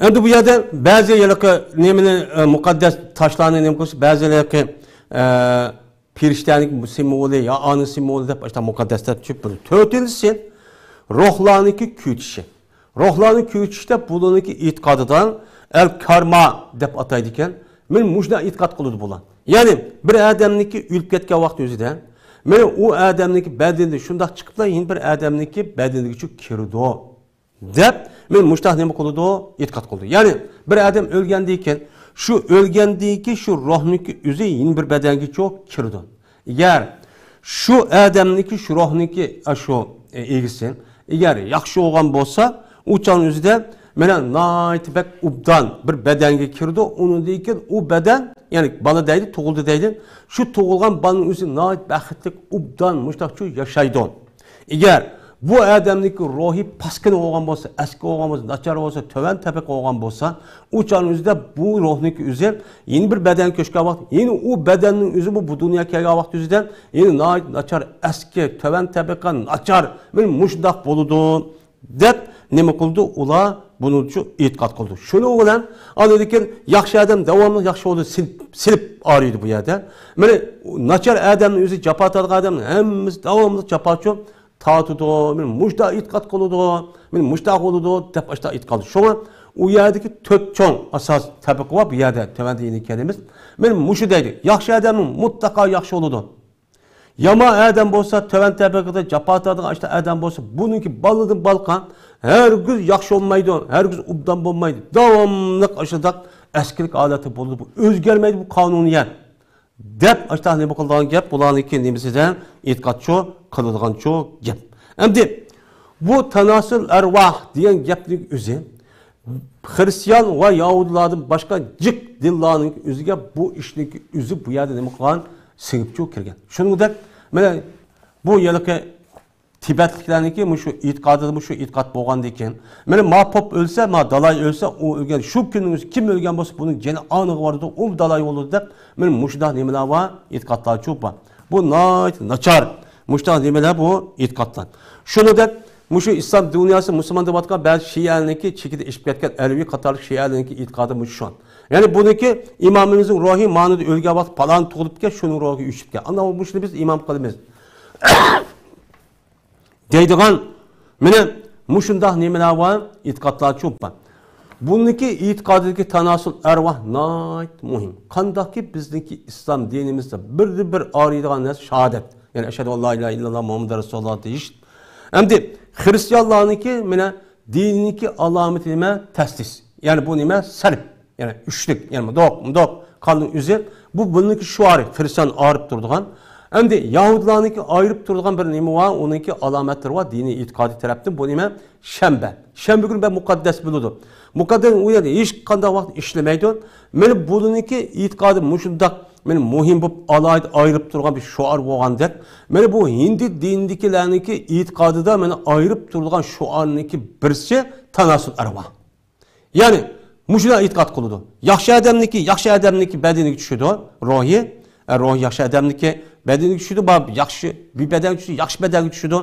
ئەمدى بۇ يەردە بەزى ھېلىقى نېمىنى، ئە، مۇقەددەس تاشلارنى نېمە قىلسا، بەزى ھېلىقى، ئە، پېرىشتەنىڭ سىمۋولى يا ئانىڭ سىمۋولى دەپ ئاشۇنداق مۇقەددەس دەپ چۈشۈپ بولىدۇ. تۆتىنچىسى، روھلارنىڭكى كۆچۈشى. روھلارنىڭ كۆچۈشى دەپ بۇلارنىڭكى ئېتىقادىدا ئەل كارما دەپ ئاتايدىكەن. مەن مۇشۇنداق ئېتىقاد قىلىدۇ بۇلار. يەنى بىر ئادەمنىڭكى ئۆلۈپ كەتكەن ۋاقتى ئۆزىدە، مەن ئۇ ئادەمنىڭكى بەدىنىدىن شۇنداق چىقىپلا يەنە بىر ئادەمنىڭكى بەدىنىگىچە كىرىدۇ. دەپ، مەن مۇشۇنداق نېمە قىلىدۇ؟ ئېتىقاد قىلىدۇ. يەنى، بىر ئادەم ئۆلگەندىن كېيىن، شۇ ئۆلگەندىن كېيىن شۇ روھنىڭكى ئۆزى يەنە بىر بەدەنگە چوق كىرىدۇ. ئەگەر شۇ ئادەمنىڭكى، شۇ روھنىڭكى، ئە، شۇ، ئە، ئىگىسى، ئەگەر ياخشى بولغان بولسا، ئۇ چاغنىڭ ئۆزىدە مانا ناھايىتى بەك ئوبدان بىر بەدەنگە كىرىدۇ. ئۇنىڭدىن كېيىن ئۇ بەدەن، يەنى بالا دەيدۇ، تۇغۇلدى دەيدۇ. شۇ تۇغۇلغان بالىنىڭ ئۆزى ناھايىتى بەختلىك، ئوبدان، مۇشۇنداقچۇ ياشايدۇ. ئەگەر بۇ ئادەمنىڭكى روھى پاسكىنا بولغان بولسا، ئەسكى بولغان بولسا، ناچار بولسا، تۆۋەن تەبىقە بولغان بولسا، ئۇ چاغنىڭ ئۆزىدە بۇ روھنىڭكى ئۆزى يەنە بىر بەدەنگە كۆچكەن ۋاقىت، يەنە ئۇ بەدەننىڭ ئۆزى بۇ، بۇ دۇنياغا كەلگەن ۋاقىت ئۆزىدە يەنە ناھايىتى ناچار، ئەسكى، تۆۋەن تەبىقە، ناچار، مانا مۇشۇنداق بولىدۇ دەپ نېمە قىلىدۇ؟ ئۇلار بۇنىچۇ ئېتىقاد قىلىدۇ. شۇنىڭ بىلەن ئاندىن كېيىن ياخشى ئادەم داۋاملىق ياخشى بولىدۇ، سىلىپ، سىلىپ ئايرىيدۇ بۇ يەردە. مانا ناچار ئادەمنىڭ ئۆزى، جاپا تارتىدىغان ئادەمنىڭ ھەممىسى داۋاملىق جاپاچۇ تارتىدۇ، مانا مۇشۇنداق ئېتىقاد قىلىدۇ، مانا مۇشۇنداق بولىدۇ دەپ ئاشۇنداق ئېتىقاد قىلىدۇ. شۇڭا ئۇ يەردىكى تۆت چوڭ ئاساس تەبىقە بار بۇ يەردە، تۆۋەندە يەنە كېلىمىز. مانا مۇشۇ دەيدۇ، ياخشى ئادەمنىڭ مۇتلەقا ياخشى بولىدۇ. يامان ئادەم بولسا، تۆۋەن تەبىقىدە جاپا تارتىدىغان ئاشۇنداق ئادەم بولسا، بۇنىڭكى بالىدىن بالىغا ھەرگىز ياخشى بولمايدۇ، ھەرگىز ئوبدان بولمايدۇ. داۋاملىق ئاشۇنداق ئەسكىلىك ھالەتتە بولىدۇ. بۇ ئۆزگەرمەيدۇ بۇ قانۇنىيەت. دەپ ئاشۇنداق نېمە قىلىدىغان گەپ، بۇلارنىڭكى نېمىسىدە ئېتىقادچۇ قىلىدىغانچۇ گەپ. ئەمدى بۇ تاناسۇل ئەرۋاھ دېگەن گەپنىڭ ئۆزى خىرىستىيان ۋە يەھۇدىيلاردىن باشقا جىق دىنلارنىڭ ئۆزىگە بۇ ئىشنىڭ ئۆزى بۇ يەردە نېمە قىلغان؟ سىڭىپچۇ كىرگەن. شۇنىڭدەك مانا بۇ ھېلىقى تىبەتلىكلەرنىڭكى مۇشۇ ئېتىقادىدا مۇشۇ ئېتىقاد بولغاندىكىن، مانا ما پوپ ئۆلسە، ما دالاي ئۆلسە، ئۇ ئۆلگەن شۇ كۈننىڭ ئۆزى كىم ئۆلگەن بولسا، بۇنىڭ جېنى ئانىغا بارىدۇ، ئۇ دالاي بولىدۇ دەپ، مانا مۇشۇنداق نېمىلەر بار، ئېتىقادلارچۇ بار. بۇ ناھايىتى ناچار. مۇشۇنداق نېمىلەر بۇ ئېتىقادلار. شۇنىڭدەك مۇشۇ ئىسلام دۇنياسى مۇسۇلمان دەۋاتقان بەزى شىئەلەرنىڭكى چېكىدىن ئېشىپ كەتكەن ئەلەۋى قاتارلىق شىئەلەرنىڭكى ئېتىقادى مۇشۇ شۇ. يەنى بۇنىڭكى ئىمامىمىزنىڭ روھى مانىدا ئۆلگەن ۋاقىت پالان تۇغۇلۇپكەن، شۇنىڭ روھى ئۆچۈپكەن. ئاندىن مۇشۇنى بىز ئىمام قىلىمىز. دەيدىغان، مانا مۇشۇنداق نېمىلەر بار، ئېتىقادلارچۇ بار. بۇنىڭكى ئېتىقادىدىكى تاناسۇل ئەرۋاھ ناھايىتى مۇھىم. قانداقكى بىزنىڭكى ئىسلام دىنىمىزدا بىردىن بىر ئايرىيدىغان نەرسە شاھادەت. يەنى ئەشھەدۇ ئەن لا ئىلاھە ئىللاللا مۇھەممەدۇر رەسۇلۇللا دېيىش. ئەمدى خىرىستىيانلارنىڭكى مانا دىنىنىڭكى ئالامىتى نېمە؟ تەسلىس. يەنى بۇ نېمە؟ سەلب. يەنى ئۈچلۈك، يەنى مۇنداق، مۇنداق قانۇن ئۆزى. بۇ بۇنىڭكى شوئارى، خىرىستىيان ئايرىپ تۇرىدىغان. ئەمدى يەھۇدىيلارنىڭكى ئايرىپ تۇرىدىغان بىر نېمە بار، ئۇنىڭكى ئالامەتلىرى بار، دىنىي ئېتىقادىي تەرەپتىن. بۇ نېمە؟ شەنبە. شەنبە كۈنى بەك مۇقەددەس بولىدۇ. مۇقەددەس ئۇ يەردە ھېچقانداق ۋاقىت ئىشلىمەيدۇ. مانا بۇنىڭكى ئېتىقادى مۇشۇنداق، مانا مۇھىم بولۇپ، ئالاھىدە ئايرىپ تۇرغان بىر شوئار بولغاندەك. مانا بۇ ھىندى دىنىدىكىلەرنىڭكى ئېتىقادىدا مانا ئايرىپ تۇرىدىغان شوئارنىڭكى بىرسى تاناسۇل ئەرۋاھ. يەنى مۇشۇنداق ئېتىقاد قىلىدۇ. ياخشى ئادەمنىڭكى، ياخشى ئادەمنىڭكى بەدىنىگە چۈشىدۇ، روھى. ئە، روھى ياخشى ئادەمنىڭكى بەدىنىگە چۈشىدۇ، بار ياخشى بىر بەدەنگە چۈشىدۇ، ياخشى بەدەنگە چۈشىدۇ.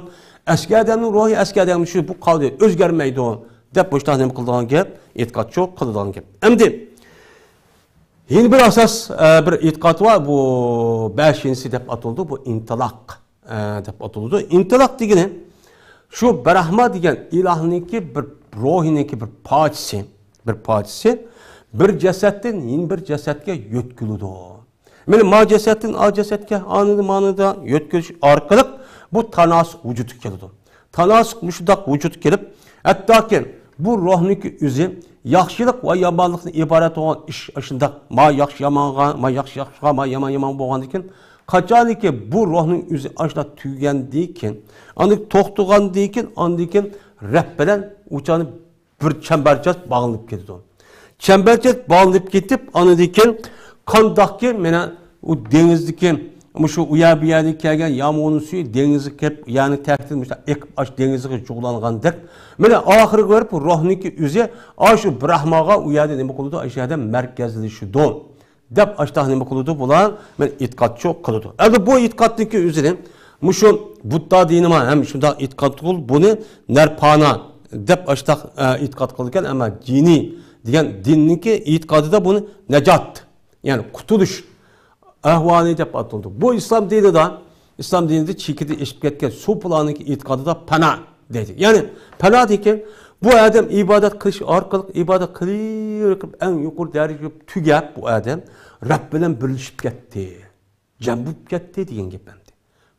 ئەسكى ئادەمنىڭ روھى ئەسكى ئادەمگە چۈشىدۇ، بۇ قالدى، ئۆزگەرمەيدۇ، دەپ مۇشۇنداق نېمە قىلىدىغان گەپ، ئېتىقادچۇ قىلىدىغان گەپ. ئەمدى يەنە بىر ئاساس، ئە، بىر ئېتىقاد بار، بۇ بەشىنچىسى دەپ ئاتىلىدۇ، بۇ ئىنتىلاق. ئە، دەپ ئاتىلىدۇ. ئىنتىلاق دېگىنى شۇ بىراھما دېگەن ئىلاھنىڭكى بىر روھىنىڭكى بىر پارچىسى، بىر پارچىسى بىر جەسەتتىن يەنە بىر جەسەتكە يۆتكىلىدۇ. مانا ما جەسەتتىن ئا جەسەتكە، ئانىدىن مانىدا يۆتكىلىش ئارقىلىق بۇ تاناسۇق ۋۇجۇدقا كېلىدۇ. تاناسۇق مۇشۇنداق ۋۇجۇدقا كېلىپ، ھەتتاكى بۇ روھنىڭكى ئۆزى ياخشىلىق ۋە يامانلىقتىن ئىبارەت بولغان ئىش، ئاشۇنداق ما ياخشى يامانغا، ما ياخشى ياخشىغا، ما يامان يامان بولغاندىكىن، قاچانكى بۇ روھنىڭ ئۆزى ئاشۇنداق تۈگىگەندىن كېيىن، ئاندىن توختىغاندىن كېيىن، ئاندىن كېيىن رەب بىلەن ئۇچانى بىر چەمبەرچاس باغلىنىپ كېتىدۇ. چەمبەرچاس باغلىنىپ كېتىپ، ئاندىن كېيىن قانداقكى مانا ئۇ دېڭىزدىكى مۇشۇ ئۇ يەر بۇ يەردىن كەلگەن يامغۇرنىڭ سۈيى دېڭىزغا كېلىپ، يەرنىڭ تەكتىدىن مۇشۇنداق ئېقىپ، ئاش دېڭىزغا جۇغلانغاندەك، مانا ئاخىرىغا بېرىپ روھنىڭكى ئۆزى ئاشۇ براھماغا ئۇ يەردە نېمە قىلىدۇ، ئاشۇ يەردە مەركەزلىشىدۇ. دەپ ئاشتاق نېمە قىلىدۇ بۇلار؟ مەن ئېتىقادچۇ قىلىدۇ. ئەمدى بۇ ئېتىقادنىڭكى ئۆزىنى مۇشۇ بۇددا دىنىما ھەم شۇنداق ئېتىقاد قىل، بۇنى نەرپانا دەپ ئاشتاق، ئە، ئېتىقاد قىلىدىكەن، ئەمما دىنىي دېگەن دىننىڭكى ئېتىقادىدا بۇنى نەجات، يەنى قۇتۇلۇش ئەھۋالى دەپ ئاتىلىدۇ. بۇ ئىسلام دىنىدا، ئىسلام دىنىدا چېكىدىن ئېشىپ كەتكەن سوپىلارنىڭكى ئېتىقادىدا پەنا دەيدۇ. يەنى پەنا دېگەن بۇ ئادەم ئىبادەت قىلىش ئارقىلىق، ئىبادەت قىلىۋېرىپ ئەڭ يۇقىرى دەرىجىگە تۈگەپ، بۇ ئادەم رەب بىلەن بىرلىشىپ كەتتى، جەم بولۇپ كەتتى دېگەن گەپ ئەمدى.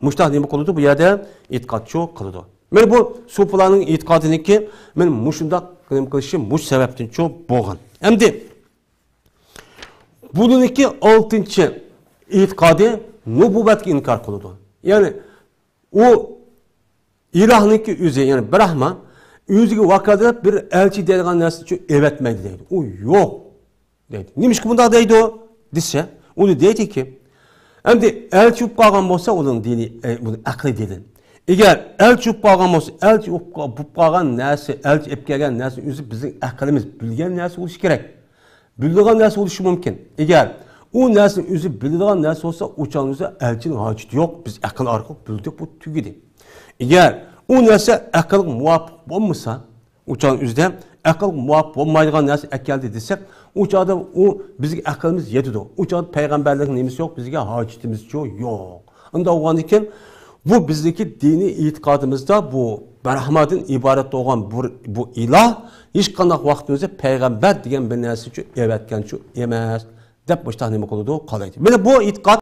مۇشۇنداق نېمە قىلىدۇ بۇ يەردە؟ ئېتىقادچۇ قىلىدۇ. مانا بۇ سوپىلارنىڭ ئېتىقادىنىڭكى مانا مۇشۇنداق نېمە قىلىشى مۇشۇ سەۋەبتىنچۇ بولغان. ئەمدى بۇنىڭكى ئالتىنچى ئېتىقادى نۇبۇۋۋەتكە ئىنكار قىلىدۇ. يەنى ئۇ ئىلاھنىڭكى ئۆزى، يەنى براھما ئۆزىگە ۋاكالەتلەپ بىر ئەلچى دەيدىغان نەرسىنى ئېۋەتمەيدۇ دەيدۇ. ئۇ يوق دەيدۇ. نېمىشقا بۇنداق دەيدۇ دېسە، ئۇنى دەيدىكى، ئەمدى ئەلچى بولۇپ قالغان بولسا ئۇنىڭ دىنى، ئە، بۇنىڭ ئەقلى دېدى. ئەگەر ئەلچى بولۇپ قالغان بولسا، ئەلچى بولۇپ قا-، بولۇپ قالغان نەرسە، ئەلچى ئېلىپ كەلگەن نەرسە ئۆزى بىزنىڭ ئەقلىمىز، بىلگەن نەرسە بولۇشى كېرەك. بىلىدىغان نەرسە بولۇشى مۇمكىن. ئەگەر ئۇ نەرسىنى ئۆزى بىلىدىغان نەرسە بولسا، ئۇ چاغنىڭ ئۆزىدە ئەلچىنىڭ ھاجىتى يوق. بىز ئەقىل ئارقىلىق بىلدۇق، بۇ تۈگىدى. ئەگەر ئۇ نەرسە ئەقىلگە مۇۋاپىق بولمىسا، ئۇ چاغنىڭ ئۆزىدە ئەقىلگە مۇۋاپىق بولمايدىغان نەرسە ئەكەلدى دېسەك، ئۇ چاغدا ئۇ بىزگە ئەقلىمىز يېتىدۇ. ئۇ چاغدا پەيغەمبەرلىكنىڭ نېمىسى يوق، بىزگە ھاجىتىمىزچۇ يوق. ئۇنداق بولغاندىكىن، بۇ بىزنىڭكى دىنىي ئېتىقادىمىزدا بۇ بىر ئەھمادىن ئىبارەت بولغان بۇ، بۇ ئىلاھ ھېچقانداق ۋاقتىمىزدا پەيغەمبەر دېگەن بىر نەرسىچۇ ئەۋەتكەنچۇ ئەمەس، دەپ مۇشۇنداق نېمە قىلىدۇ، قالايدۇ. مانا بۇ ئېتىقاد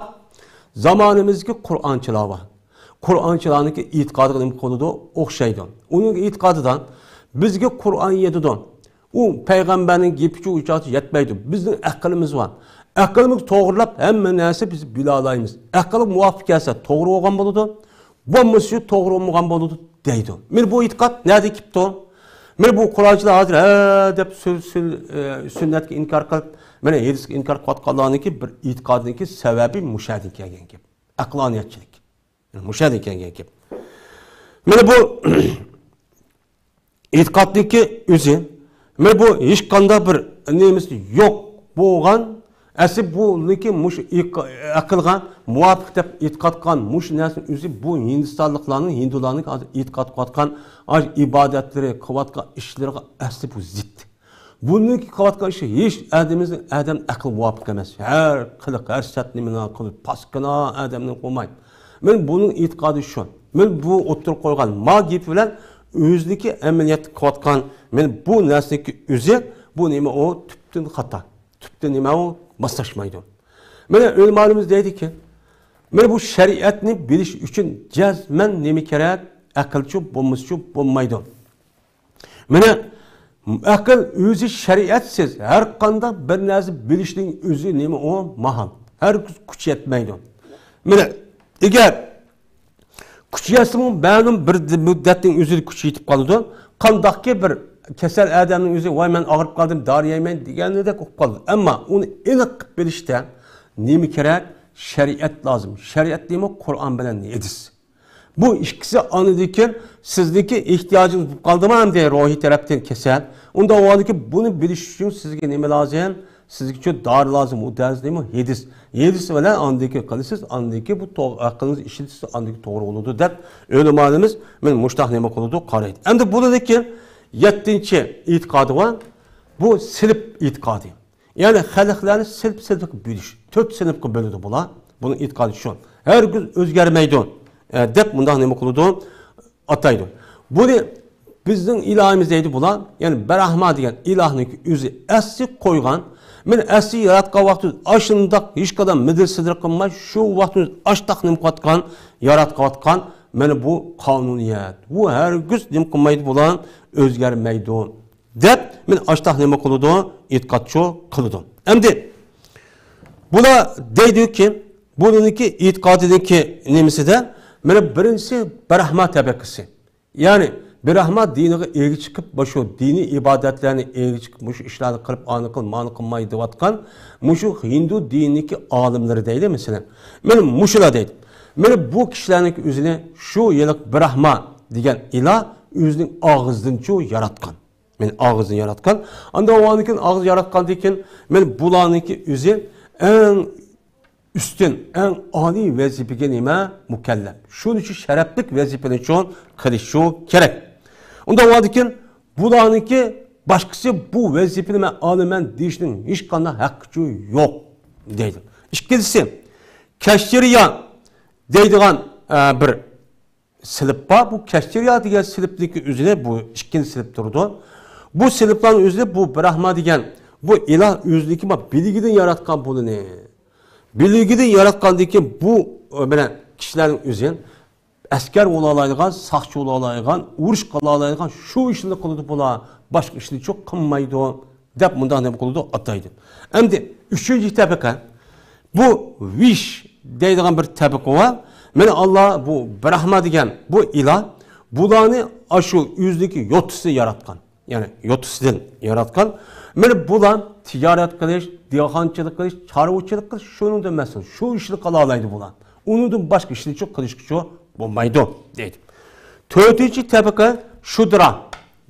زامانىمىزدىكى قۇرئانچىلار بار. قۇرئانچىلارنىڭكى ئېتىقادىغا نېمە قىلىدۇ؟ ئوخشايدۇ. ئۇنىڭ ئېتىقادىدا بىزگە قۇرئان يېتىدۇ. ئۇ پەيغەمبەرنىڭ گېپىچۇ ئۇ چاغدا يەتمەيدۇ. بىزنىڭ ئەقلىمىز بار. ئەقلىمىز توغرىلاپ ھەممە نەرسە بىز بىلالايمىز. ئەقىل مۇۋاپىق كەلسە توغرا بولغان بولىدۇ. بولمىسا توغرا بولمىغان بولىدۇ دەيدۇ. مانا بۇ ئېتىقاد نەدىن كېلىپتۇ؟ مانا بۇ قۇرئانچىلار ھازىر ھە دەپ سۈ-، سۈ-، ئە، سۈننەتكە ئىنكار قىلىپ، مانا ھەدىسكە ئىنكار قىلىۋاتقانلارنىڭكى بىر ئېتىقادىنىڭكى سەۋەبى مۇشۇ يەردىن كەلگەن گەپ. ئەقلانىيەتچىلىك. مۇشۇ يەردىن كەلگەن گەپ. مانا بۇ ئېتىقادنىڭكى ئۆزى، مانا بۇ ھېچقانداق بىر نېمىسى يوق بولغان، ئەسلى بۇنىڭكى مۇشۇ ئېق-، ئەقىلغا مۇۋاپىق دەپ ئېتىقاد قىلغان مۇشۇ نەرسىنىڭ ئۆزى بۇ ھىندىستانلىقلارنىڭ، ھىندۇلارنىڭ ھازىر ئېتىقاد قىلىۋاتقان ئاشۇ ئىبادەتلىرى، قىلىۋاتقان ئىشلىرىغا ئەسلى بۇ زىت. بۇنىڭكى قىلىۋاتقان ئىشى ھېچ ئادىمىمىزنىڭ ئادەم ئەقلىگە مۇۋاپىق ئەمەس. ھەر قىلىق، ھەر سەت نېمىنى قىلىپ، پاسكىنا ئادەمنى قويماي. مەن بۇنىڭ ئېتىقادى شۇ. مەن بۇ ئوتتۇرىغا قويغان ما گېپى بىلەن ئۆزىدىكى ئەمەلىيەتتە قىلىۋاتقان، مەن بۇ نەرسىنىڭكى ئۆزى، بۇ نېمە ئۇ؟ تۈپتىن خاتا. تۈپتىن نېمە ئۇ؟ ماسلاشمايدۇ. مانا ئۆلىمالىرىمىز دەيدىكى، مانا بۇ شەرىئەتنى بىلىش ئۈچۈن جەزمەن نېمە كېرەك؟ ئەقىلچۇ بولمىسىچۇ بولمايدۇ. مانا ئەقىل ئۆزى شەرىئەتسىز ھەر قانداق بىر نەرسە بىلىشنىڭ ئۆزى نېمە ئۇ؟ ماھال. ھەرگىز كۈچ يەتمەيدۇ. مانا ئەگەر كۈچ يەتسىمۇ مەلۇم بىر مۇددەتنىڭ ئۆزىدە كۈچ يېتىپ قالىدۇ. قانداقكى بىر كېسەل ئادەمنىڭ ئۆزى ۋاي مەن ئاغرىپ قالدىم دارى يەيمەن دېگەندەك بولۇپ قالىدۇ. ئەمما ئۇنى ئېنىق قىلىپ بىلىشتە نېمە كېرەك؟ شەرىئەت لازىم. شەرىئەت نېمە؟ قۇرئان بىلەن ھەدىس. بۇ ئىككىسى ئاندىن كېيىن سىزنىڭكى ئېھتىياجىڭىز بولۇپ قالدىمۇ ئەمدى روھىي تەرەپتىن كېسەل؟ ئۇنداق بولغاندىكىن بۇنى بىلىش ئۈچۈن سىزگە نېمە لازىم؟ سىزگىچۇ دارى لازىم. ئۇ دەرس نېمە؟ ھەدىس. ھەدىس بىلەن ئاندىن كېيىن قىلىسىز، ئاندىن كېيىن بۇ تو-، ئەقلىڭىز ئىشلىتىسىز، ئاندىن كېيىن توغرا بولىدۇ دەپ ئۆلىمالىرىمىز مانا مۇشۇنداق نېمە قىلىدۇ؟ قارايدۇ. ئەمدى بۇنىڭدىن كېيىن يەتتىنچى ئېتىقادى بار. بۇ سىنىپ ئېتىقادى. يەنى خەلقلەرنى سىنىپ-سىنىپقا بۆلۈش. تۆت سىنىپقا بۆلىدۇ بۇلار. بۇنىڭ ئېتىقادى شۇ. ھەرگىز ئۆزگەرمەيدۇ، ئە، دەپ مۇنداق نېمە قىلىدۇ؟ ئاتايدۇ. بۇنى بىزنىڭ ئىلاھىمىز دەيدۇ بۇلار. يەنى بىر ئەھما دېگەن ئىلاھنىڭكى ئۆزى ئەسلى قويغان. مانا ئەسلى ياراتقان ۋاقتىمىز ئاشۇنداق ھېچقانداق مىدىر-سىدىر قىلماي، شۇ ۋاقتىمىز ئاشتاق نېمە قىلىۋاتقان، ياراتقىۋاتقان. مانا بۇ قانۇنىيەت. بۇ ھەرگىز نېمە قىلمايدۇ بۇلار؟ ئۆزگەرمەيدۇ. دەپ، مانا ئاشتاق نېمە قىلىدۇ؟ ئېتىقادچۇ قىلىدۇ. ئەمدى بۇلار دەيدۇكى، بۇنىڭكى ئېتىقادىنىڭكى نېمىسىدە، مانا بىرىنچىسى، برەھما تەبىقىسى. يەنى، برەھما دىنىغا ئىگە چىقىپ، مۇشۇ دىنىي ئىبادەتلەرنى ئىگە چىقىپ، مۇشۇ ئىشلارنى قىلىپ، ئانى قىل، مانى قىلماي دەۋاتقان، مۇشۇ ھىندۇ دىنىدىكى ئالىملىرى دەيلى، مەسىلەن. مانا مۇشۇلار دەيدۇ. مانا بۇ كىشىلەرنىڭكى ئۆزىنى شۇ ھېلىقى برەھما دېگەن ئىلاھ ئۆزىنىڭ ئاغزىدىنچۇ ياراتقان. مانا ئاغزىنى ياراتقان. ئاندا ئۇنىڭدىن كېيىن ئاغزى ياراتقاندىن كېيىن، مانا بۇلارنىڭكى ئۆزى ئەڭ ئۈستۈن، ئەڭ ئالىي ۋەزىپىگە نېمە؟ مۇكەللەپ. شۇنىڭ ئۈچۈن شەرەپلىك ۋەزىپىنى چوڭ قىلىشى كېرەك. ئۇنداق بولغاندىكىن، بۇلارنىڭكى باشقىسى بۇ ۋەزىپىنى مەن ئالىمەن دېيىشنىڭ ھېچقانداق ھەققىچۇ يوق، دەيدۇ. ئىككىنچىسى، كەشتىرىيا دەيدىغان، ئە، بىر سىلىپ بار. بۇ كەشتىرىيا دېگەن سىلىپنىڭكى ئۆزىنى، بۇ ئىككىنچى سىلىپ تۇرىدۇ. بۇ سىلىپلارنىڭ ئۆزىنى بۇ برەھما دېگەن بۇ ئىلاھ ئۆزىنىڭكى بىلىكىدىن ياراتقان بۇنى. بىلىكىدىن ياراتقاندىن كېيىن بۇ، ئە، مانا كىشىلەرنىڭ ئۆزى ئەسكەر بولالايدىغان، ساقچى بولالايدىغان، ئۇرۇش قىلالايدىغان شۇ ئىشنى قىلىدۇ بۇلار. باشقا ئىشنى چوق قىلمايدۇ. دەپ مۇنداق نېمە قىلىدۇ؟ ئاتايدۇ. ئەمدى ئۈچىنچى تەبىقە. بۇ ۋىش دەيدىغان بىر تەبىقە بار. مانا ئاللا بۇ برەھما دېگەن بۇ ئىلاھ بۇلارنى ئاشۇ ئۆزىنىڭكى يوتىسى ياراتقان. يەنى يوتىسىدىن ياراتقان. مانا بۇلار تىجارەت قىلىش، دېھقانچىلىق قىلىش، چارۋىچىلىق قىلىش، شۇنىڭدىن مەسئۇل. شۇ ئىشنى قىلالايدۇ بۇلار. ئۇنىڭدىن باشقا ئىشنى چوق قىلىشقىچۇ بولمايدۇ، دەيدۇ. تۆتىنچى تەبىقە شۇدرا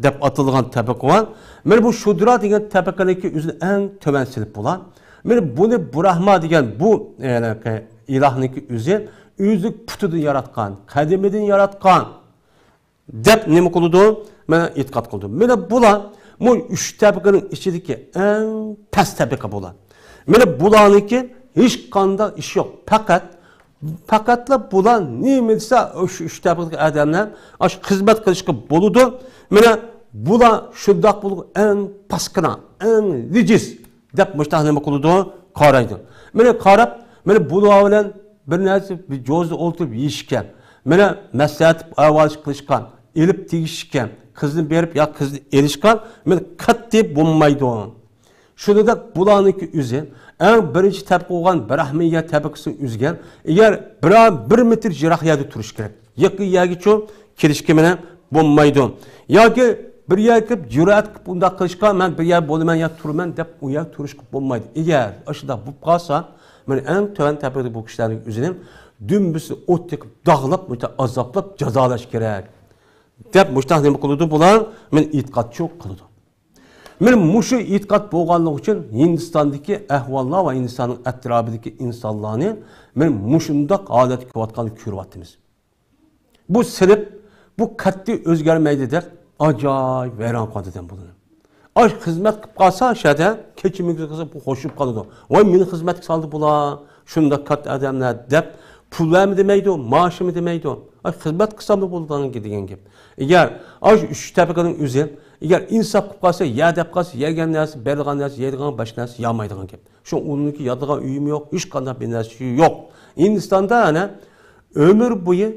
دەپ ئاتىلىدىغان تەبىقە بار. مانا بۇ شۇدرا دېگەن تەبىقىنىڭكى ئۆزىنى ئەڭ تۆۋەن سىلىپ بولار. مانا بۇنى برەھما دېگەن بۇ، ئە، ئىلاھنىڭكى ئۆزى، ئۆزى پۇتىدىن ياراتقان، قەدىمىدىن ياراتقان، دەپ نېمە قىلىدۇ؟ مانا ئېتىقاد قىلىدۇ. مانا بۇلار، بۇ ئۈچ تەبىقىنىڭ ئىچىدىكى ئەڭ پەس تەبىقە بۇلار. مانا بۇلارنىڭكى ھېچقانداق ئىش يوق. پەقەت، پەقەتلا بۇلار نېمە دېسە، شۇ ئۈچ تەبىقىدىكى ئادەملەر ئاشۇ خىزمەت قىلىشقا بولىدۇ. مانا بۇلار شۇنداق بولۇپ ئەڭ پاسكىنا، ئەڭ لىجىس. دەپ مۇشتاق نېمە قىلىدۇ؟ قارايدۇ. مانا قاراپ، مانا بۇلار بىلەن بىر نەرسە، بىر جوزىدا ئولتۇرۇپ يېيىشكەن. مانا مەسلىھەت ئەھۋال قىلىشقان، ئېلىپ تېگىشكەن، قىزنى بېرىپ يا قىزنى ئېلىشقان، مانا قەتئىي بولمايدۇ. شۇنىڭدەك بۇلارنىڭكى ئۆزى، ئەڭ بىرىنچى تەبىقە بولغان برەھمىيە تەبىقىسى ئۆزگەر، ئەگەر بىر، بىر مېتىر يىراق يەردە تۇرۇش كېرەك. يېقىن يەرگىچۇ كېلىشكە مانا بولمايدۇ. ياكى بىر يەرگە كىرىپ، جۈرئەت قىلىپ ئۇنداق قىلىشقا، مەن بىر يەر بولىمەن يا تۇرىمەن دەپ ئۇ يەر تۇرۇشقا بولمايدۇ. ئەگەر ئاشۇنداق بولۇپ قالسا، مانا ئەڭ تۆۋەن تەبىقىدە بۇ كىشىلەرنىڭ ئۆزىنى دۈمبىسى ئوت تېقىپ، داغلاپ، مۇشۇنداق ئازابلاپ جازالاش كېرەك، دەپ مۇشۇنداق نېمە قىلىدۇ بۇلار؟ مانا ئېتىقادچۇ قىلىدۇ. مانا مۇشۇ ئېتىقاد بولغانلىقى ئۈچۈن ھىندىستاندىكى ئەھۋاللار ۋە ھىندىستاننىڭ ئەتراپىدىكى ئىنسانلارنى مانا مۇشۇنداق ھالەتتە كېلىۋاتقانلىقىنى كۆرۈۋاتىمىز. بۇ سىلىپ، بۇ قەتئىي ئۆزگەرمەيدۇ دەپ، ئاجايىپ ۋەيران قىلىدۇ دەم بۇلارنى. ئاش خىزمەت قىلىپ قالسا، شەدە كېچە مۈگۈز قىلسا، بۇ خوشلىنىپ قالىدۇ. ۋاي، مېنى خىزمەتكە سالدى بۇلار، شۇنداق كاتتا ئادەملەر دەپ، پۇل بەرمە دېمەيدۇ، مائاشىمۇ دېمەيدۇ. ئاي، خىزمەت قىلساملا بولىدىغان دېگەن گەپ. ئەگەر ئاش ئۈچ تەبىقىنىڭ ئۆزى، ئەگەر ئىنساپ قىلىپ قالسا، يە دەپ قالسا، يەگەن نەرسە، بېرىدىغان نەرسە، يەيدىغان باشقا نەرسە يامايدىغان گەپ. شۇ ئۇنىڭكى ياتىدىغان ئۆيىمۇ يوق، ھېچقانداق بىر نەرسىسى يوق. ھىندىستاندا ئەنە ئۆمۈر بويى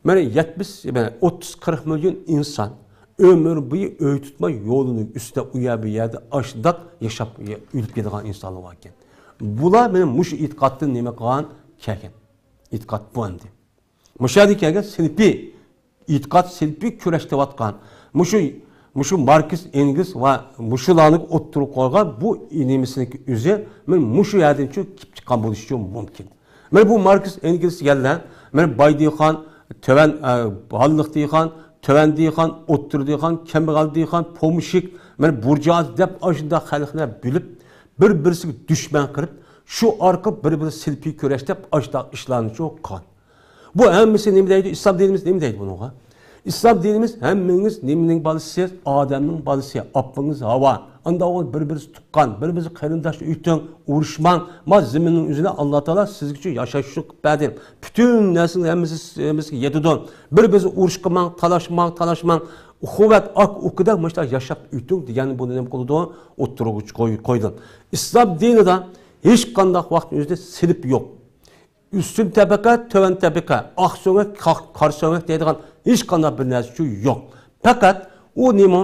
مانا يەتمىش، مانا ئوتتۇز، قىرىق مىليون ئىنسان ئۆمۈر بويى ئۆي تۇتماي يولىنىڭ ئۈستىدە ئۇ يەر بۇ يەردە ئاشۇنداق ياشاپ ئۆلۈپ كېتىدىغان ئىنسانلار باركەن. بۇلار مانا مۇشۇ ئېتىقادتىن نېمە قىلغان؟ كەلگەن. ئېتىقاد بۇ ئەمدى. مۇشۇ يەردە كەلگەن سىنىپىي ئېتىقاد، سىنىپىي كۈرەش دەۋاتقان. مۇشۇ، مۇشۇ ماركس ئېنگلس ۋە مۇشۇلارنى ئوتتۇرىغا قويغان بۇ نېمىسىنىڭكى ئۆزى مانا مۇشۇ يەردىن چىقىپ چىققان بولۇشى مۇمكىن. مانا بۇ ماركس ئېنگلس دېگەنلەر، مانا باي دېھقان، تۆۋەن، ئە، ھاللىق دېھقان، تۆۋەن دېھقان، ئوتتۇرا دېھقان، كەمبەغەل دېھقان، پومېشچىك، مانا بۇرژۇئاز دەپ ئاشۇنداق خەلقنى بۆلۈپ، بىر-بىرسىگە دۈشمەن قىلىپ، شۇ ئارقىلىق بىر-بىرى سىلپىي كۈرەشلەپ ئاشۇنداق ئىشلارنى چوقۇن قىلغان. بۇ ھەممىسى نېمە دەيدۇ؟ ئىسلام دىنىمىز نېمە دەيدۇ بۇنىڭغا؟ ئىسلام دىنىمىز ھەممىڭىز نېمىنىڭ بالىسى؟ ئادەمنىڭ بالىسى، ئاپىڭىز ھاۋا. ئانداق بىر-بىرسى تۇغقان، بىر-بىرسى قېرىنداش ئۆتۈڭ، ئۇرۇشماڭ. ما زېمىننىڭ ئۆزىنى ئاللا تائالا سىزگىچۇ ياشاش ئۈچۈن قىلىپ بەردى. پۈتۈن نەرسىنىڭ ھەممىسى، ھەممىسىگە يېتىدۇ. بىر-بىرسى ئۇرۇش قىلماڭ، تالاشماڭ، تالاشماڭ. ئۇخۇۋەت ئاك ئۇكىدا مۇشۇنداق ياشاپ ئۆتۈڭ دېگەننى بۇنى نېمە قىلىدۇ؟ ئوتتۇرىغا قوي-، قويدى. ئىسلام دىنىدا ھېچقانداق ۋاقىتنىڭ ئۆزىدە سىلىپ يوق. ئۈستۈن تەبىقە، تۆۋەن تەبىقە، ئاق سۆڭەك، قا-، قارا سۆڭەك دەيدىغان ھېچقانداق بىر نەرسە يوق. پەقەت ئۇ نېمە؟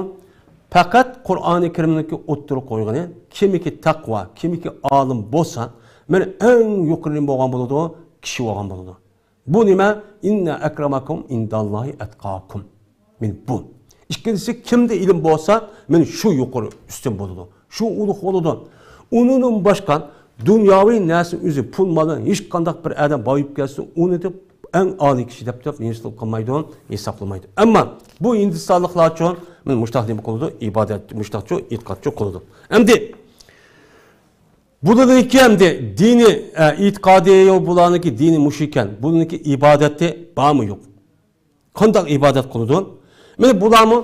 پەقەت قۇرئانى كەرىمنىڭكى ئوتتۇرىغا قويغىنى، كىمكى تەقۋا، كىمكى ئالىم بولسا، مانا ئەڭ يۇقىرى نېمە بولغان بولىدۇ؟ كىشى بولغان بولىدۇ. بۇ نېمە؟ «ئىننە ئەكرەمەكۇم ئىندەللاھى ئەتقاكۇم.» مانا بۇ. ئىككىنچىسى، كىمدە ئىلىم بولسا، مانا شۇ يۇقىرى ئۈستۈن بولىدۇ. شۇ ئۇلۇغ بولىدۇ. ئۇنىڭدىن باشقا دۇنياۋى نەرسە ئۆزى، پۇل مالى، ھېچقانداق بىر ئادەم بايىپ كەلسە، ئۇنى دەپ ئەڭ ئالىي كىشى دەپ تۇرۇپ نېمە قىلمايدۇ، ھېسابلىمايدۇ. ئەمما بۇ ھىندىستانلىقلارچۇ، مانا مۇشۇنداق نېمە قىلىدۇ؟ ئىبادەت، مۇشۇنداقچۇ ئېتىقادچۇ قىلىدۇ. ئەمدى بۇلارنىڭكى ئەمدى دىنىي، ئە، ئېتىقادى، بۇلارنىڭكى دىنى مۇشۇ ئىكەن. بۇلارنىڭكى ئىبادەتى بارمۇ يوق؟ قانداق ئىبادەت قىلىدۇ؟ مانا بۇلارمۇ،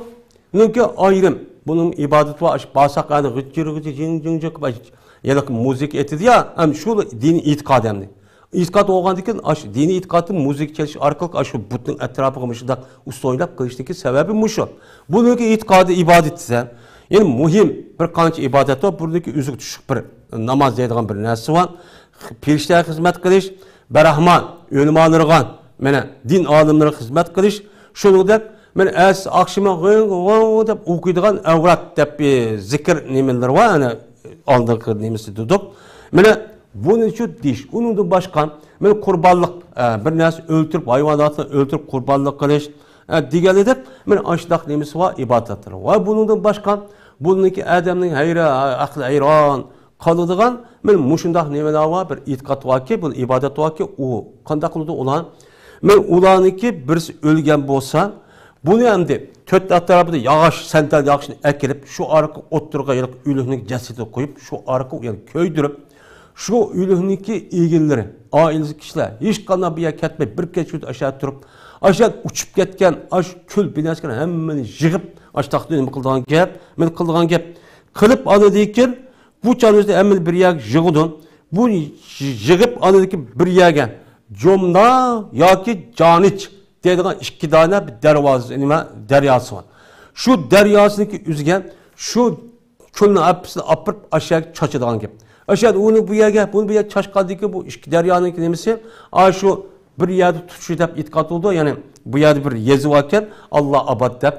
بۇنىڭكى ئايرىم. بۇنىڭ ئىبادىتى بار. ئاشۇ بارساق، ئەنە غىجىر غىجىر، جىڭ جىڭ جىق، يەنە مۇزىكا ئېيتىدۇ يا، ئەمدى شۇ دىنىي ئېتىقاد ئەمدى. ئېتىقاد بولغاندىن كېيىن، ئاشۇ دىنىي ئېتىقادتىن مۇزىكا چېلىش ئارقىلىق ئاشۇ بۇتنىڭ ئەتراپىغا مۇشۇنداق ئۇسسۇل ئويناپ قىلىشنىڭكى سەۋەبى مۇشۇ. بۇنىڭكى ئېتىقادى، ئىبادىتى دېسە، يەنە مۇھىم بىر قانچە ئىبادەت بار. بۇنىڭكى ئۆزىگە تۇشلۇق بىر ناماز دەيدىغان بىر نەرسە بار. پەرىشتىگە خىزمەت قىلىش، بىر راھمان، ئۆلىمالىرىغا، مانا، دىن ئالىملىرىغا خىزمەت قىلىش، شۇنىڭدەك، مانا، ئەتىسى ئاخشىمى غىڭ، غىڭ دەپ ئوقۇيدىغان ئەۋرات دەپ بىر زىكىر نېمىلىرى بار، ئەنە، ئالدىنقى نېمىسى دېدۇق. مانا، بۇنى شۇ دېيىش. ئۇنىڭدىن باشقا، مانا، قۇربانلىق، ئە، بىر نەرسە ئۆلتۈرۈپ، ھايۋاناتنى ئۆلتۈرۈپ قۇربانلىق قىلىش، ئە، دېگەنلىك، مانا، ئاشۇنداق نېمىسى بار، ئىبادەتلىرى. ۋە بۇنىڭدىن باشقا، بۇنىڭكى ئادەمنىڭ ھەيران، ئەقلى ھەيران، قالىدىغان، مانا مۇشۇنداق نېمىلەر بار، بىر ئېتىقاد باركى، بىر ئىبادەت باركى، ئۇ قانداق قىلىدۇ ئۇلار؟ مانا ئۇلارنىڭكى بىرسى ئۆلگەن بولسا، بۇنى ئەمدى تۆت ئەتراپىدا ياغاچ، سەندەل ياغىچىنى ئەكېلىپ، شۇ ئارقا ئوتتۇرىغا ھېلىقى ئۆلۈكنىڭ جەسىتىنى قويۇپ، شۇ ئارقا ئۇ يەرنى كۆيدۈرۈپ، شۇ ئۆلۈكنىڭكى ئىگىلىرى، ئائىلىسى كىشىلەر ھېچقانداق بىر يەرگە كەتمەي، بىر كەچ ئاشۇ يەردە تۇرۇپ، ئاشۇ يەردە ئۇچۇپ كەتكەن، ئاشۇ كۈل بىنەسكەن ھەممىنى يىغىپ، ئاشۇنداق نېمە قىلىدىغان گەپ، مانا قىلىدىغان گەپ قىلىپ، ئاندىن كېيىن بۇ چاغنىڭ ئۆزىدە ھەممىنى بىر يەرگە يىغىدۇ. بۇ يىغىپ، ئاندىن بىر يەرگە جومنا ياكى جانىچ دەيدىغان ئىككى دانە بىر دەرۋازا، نېمە، دەرياسى بار. شۇ دەرياسىنىڭكى ئۆزىگە شۇ كۈلنىڭ ھەپپىسىنى ئاپىرىپ، ئاشۇ يەرگە چاچىدىغان گەپ. ئاشۇ يەردە ئۇنى بۇ يەرگە، بۇنى بۇ يەرگە چاچقاندىن كېيىن، بۇ ئىككى دەريانىڭكى نېمىسى، ئاشۇ بىر يەردە تۇتىشى دەپ ئېتىقاد قىلىدۇ. يەنى بۇ يەردە بىر يېزا باركەن، ئاللا ئاباد دەپ.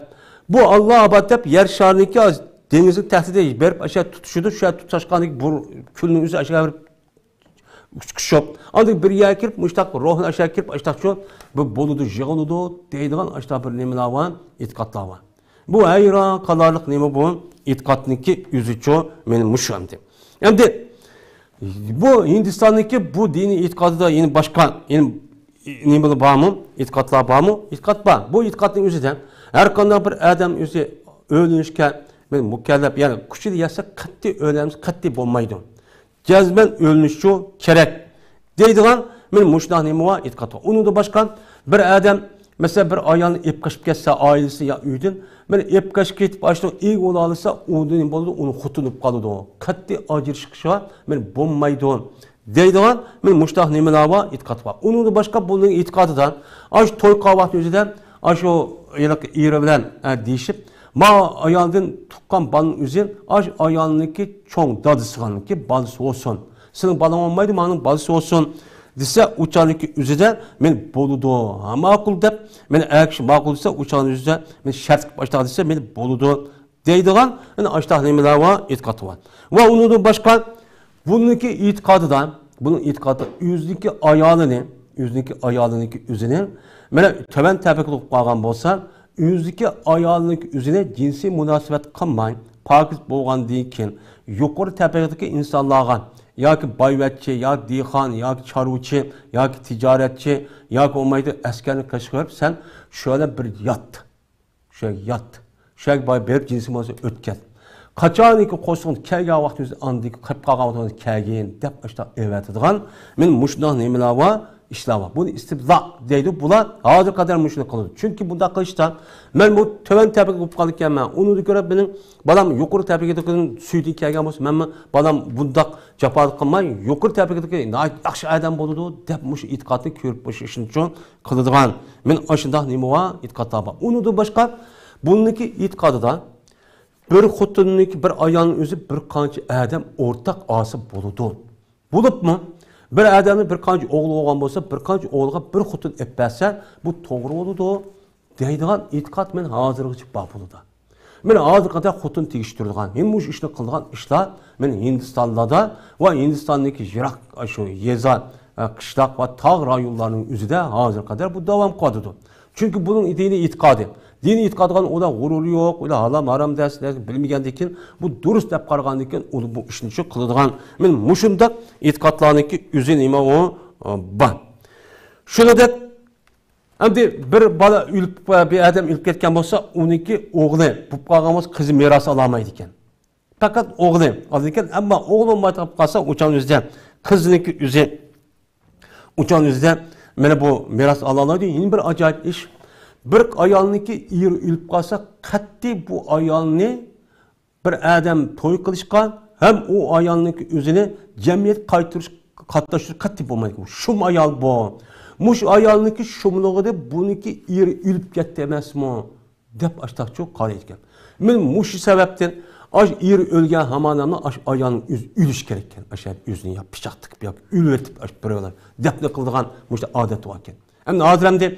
بۇ ئاللا ئاباد دەپ يەر شارىنىڭكى دېڭىزنىڭ تەختىدە بېرىپ، ئاشۇ يەردە تۇتىشىدۇ. شۇ يەردە تۇتاشقاندىن كېيىن بۇ كۈلنىڭ ئۆزى ئاشۇ يەرگە بېرىپ ئۇچۇشۇپ، ئاندىن بىر يەرگە كىرىپ، مۇشتاق روھنى ئاشۇ يەرگە كىرىپ، ئاشتاقچۇ بۇ بولىدۇ، يىغىلىدۇ دەيدىغان ئاشتاق بىر نېمىلەر بار، ئېتىقادلار بار. بۇ ھەيران قالارلىق نېمە بۇ؟ ئېتىقادنىڭكى ئۆزىچۇ مېنىڭ مۇشۇ ئەمدى. ئەمدى بۇ ھىندىستاندىكى بۇ دىنىي ئېتىقادىدا يەنە باشقا، يەنە نېمىلەر بارمۇ؟ ئېتىقادلار بارمۇ؟ ئېتىقاد بار. بۇ ئېتىقادنىڭ ئۆزىدە ھەر قانداق بىر ئادەم ئۆزى ئۆلۈنۈشكە مۇكەللەپ، يەنى كۈچىدە يەتسە قەتئىي ئۆلەمسىز، قەتئىي بولمايدۇ. جەزمەن ئۆلۈنۈشى كېرەك دەيدىغان مانا مۇشۇنداق نېمە بار، ئېتىقاد بار. ئۇنىڭدىن باشقا بىر ئادەم، مەسىلەن، بىر ئايالنى ئېلىپ قېچىپ كەتسە ئائىلىسى يا ئۆيدىن، مانا ئېلىپ قېچىپ كېتىپ، ئاشۇ ئىگە بولالىسا، ئۇ نېمە بولىدۇ، ئۇنىڭ خوتۇنى بولۇپ قالىدۇ. قەتئىي ئاجرىشىشقا مانا بولمايدۇ دەيدىغان مانا مۇشۇنداق نېمىلەر بار، ئېتىقاد بار. ئۇنىڭدىن باشقا بۇنىڭ ئېتىقادىدا ئاشۇ توي قىلغان ۋاقىتنىڭ ئۆزىدە ئاشۇ ھېلىقى ئېرى بىلەن، ئە، دېيىشىپ، ما ئايالدىن تۇغقان بالىنىڭ ئۆزى ئاشۇ ئايالنىڭكى چوڭ دادىسىغانكى بالىسى بولسۇن. سېنىڭ بالاڭ بولمايدۇ، مانىڭ بالىسى بولسۇن دېسە، ئۇ چاغنىڭكى ئۆزىدە مانا بولىدۇ، ھە، ماقۇل دەپ، مانا ئەر كىشى ماقۇل دېسە، ئۇ چاغنىڭ ئۆزىدە مانا شەرت قىلىپ ئاشتاق دېسە، مانا بولىدۇ دەيدىغان، مانا ئاشتاق نېمىلەر بار، ئېتىقاد بار. ۋە ئۇنىڭدىن باشقا بۇنىڭكى ئېتىقادىدا، بۇنىڭ ئېتىقادىدا ئۆزىنىڭكى ئايالىنى، ئۆزىنىڭكى ئايالىنىڭكى ئۆزىنى، مانا تۆۋەن تەبىقىدە بولۇپ قالغان بولسا، ئۆزىنىڭكى ئايالىنىڭكى ئۆزىنى جىنسىي مۇناسىۋەت قىلماي، پاكىز بولغاندىن كېيىن، يۇقىرى تەبىقىدىكى ئىنسانلارغا، ياكى بايۋەچچە، ياكى دېھقان، ياكى چارۋىچى، ياكى تىجارەتچى، ياكى بولمايدۇ ئەسكەرنى قېشىغا بېرىپ، سەن شۇ بىلەن بىر يات. شۇ يەرگە يات. شۇ يەرگە بار بېرىپ جىنسىي مۇناسىۋەت ئۆتكەز. قاچانكى قورسىقىڭدا كەلگەن ۋاقتىڭىزدا ئاندىن كېيىن قېلىپ قالغان ۋاقتىڭىزدا كەلگىن دەپ ئاشۇنداق ئېلىۋېتىدىغان مانا مۇشۇنداق نېمىلەر بار، ئىشلار بار. بۇنى ئىستىبزا دەيدۇ. بۇلار ھازىرغا قەدەر مۇشۇنى قىلىدۇ. چۈنكى بۇنداق قىلىشتا مەن بۇ تۆۋەن تەبىقىگە بولۇپ قالىدىكەنمەن. ئۇنى كۆرۈپ مېنىڭ بالام يۇقىرى تەبىقىدىكىدىن سۈيدىن كەلگەن بولسا، مەنمۇ بالام بۇنداق جاپالىق قىلماي، يۇقىرى تەبىقىدىكى ناھايىتى ياخشى ئادەم بولىدۇ دەپ مۇشۇ ئېتىقادنى كۆرۈپ مۇشۇ ئىشنى قىلىدىغان، مانا ئاشۇنداق نېمە بار، ئېتىقادلار بار. ئۇنىڭدىن باشقا بۇنىڭكى ئېتىقادىدا بىر خوتۇننىڭكى، بىر ئايالنىڭ ئۆزى بىر قانچە ئادەم ئورتاق ئالسا بولىدۇ. بولۇپمۇ بىر ئادەمنىڭ بىر قانچە ئوغلى بولغان بولسا، بىر قانچە ئوغلىغا بىر خوتۇن ئېلىپ بەرسە، بۇ توغرا بولىدۇ دەيدىغان ئېتىقاد مانا ھازىرغىچە بار بۇنىڭدا. مانا ھازىرغا قەدەر خوتۇن تېگىشتۈرىدىغان، ھەم مۇشۇ ئىشنى قىلىدىغان ئىشلار مانا ھىندىستانلاردا ۋە ھىندىستاندىكى يىراق شۇ يېزا، قىشلاق ۋە تاغ رايونلارنىڭ ئۆزىدە ھازىرغا قەدەر بۇ داۋام قىلىۋاتىدۇ. چۈنكى بۇنىڭ دىنىي ئېتىقادى. دىنىي ئېتىقادىغا ئۇلار غۇرۇرى يوق، ئۇلار ھالال ھارام دەرسلەرنى بىلمىگەندىكىن، بۇ دۇرۇس دەپ قارىغاندىكىن، ئۇلار بۇ ئىشنى شۇ قىلىدىغان. مانا مۇشۇنداق ئېتىقادلارنىڭكى ئۆزى نېمە ئۇ، بار. شۇنىڭدەك ئەمدى بىر بالا ئۆلۈپ، بىر ئادەم ئۆلۈپ كەتكەن بولسا، ئۇنىڭكى ئوغلى بولۇپ قالغان بولسا، قىزى مىراس ئالالمايدىكەن. پەقەت ئوغلى ئالىدىكەن، ئەمما ئوغلى بولماي قېلىپ قالسا، ئۇچان ئۆزىدە، قىزنىڭكى ئۆزى، ئۇچان ئۆزىدە مانا بۇ مىراس ئالالايدۇ. يەنە بىر ئاجايىپ ئىش، بىر ئايالنىڭكى ئېرى ئۆلۈپ قالسا، قەتئىي بۇ ئايالنى بىر ئادەم توي قىلىشقا ھەم ئۇ ئايالنىڭكى ئۆزىنى جەمئىيەتكە قايتۇرۇش، قاتناشتۇرۇش قەتئىي بولمايدىكەن. شۇم ئايال بۇ. مۇشۇ ئايالنىڭكى شۇملۇقىدا بۇنىڭكى ئېرى ئۆلۈپ كەتتى ئەمەسمۇ؟ دەپ ئاشتاقچۇ قارايدىكەن. مانا مۇشۇ سەۋەبتىن ئاش ئېرى ئۆلگەن ھامانەمنى ئاش ئايالنىڭ ئۆزى ئۆلۈش كېرەككەن. ئاش ئۆزىنى يا پىچاق تىقىپ ياكى ئۆلۈۋېتىپ ئاش بىر دەپنە قىلىدىغان مۇشۇ ئادەت باركەن. ئەمدى ھازىر ئەمدى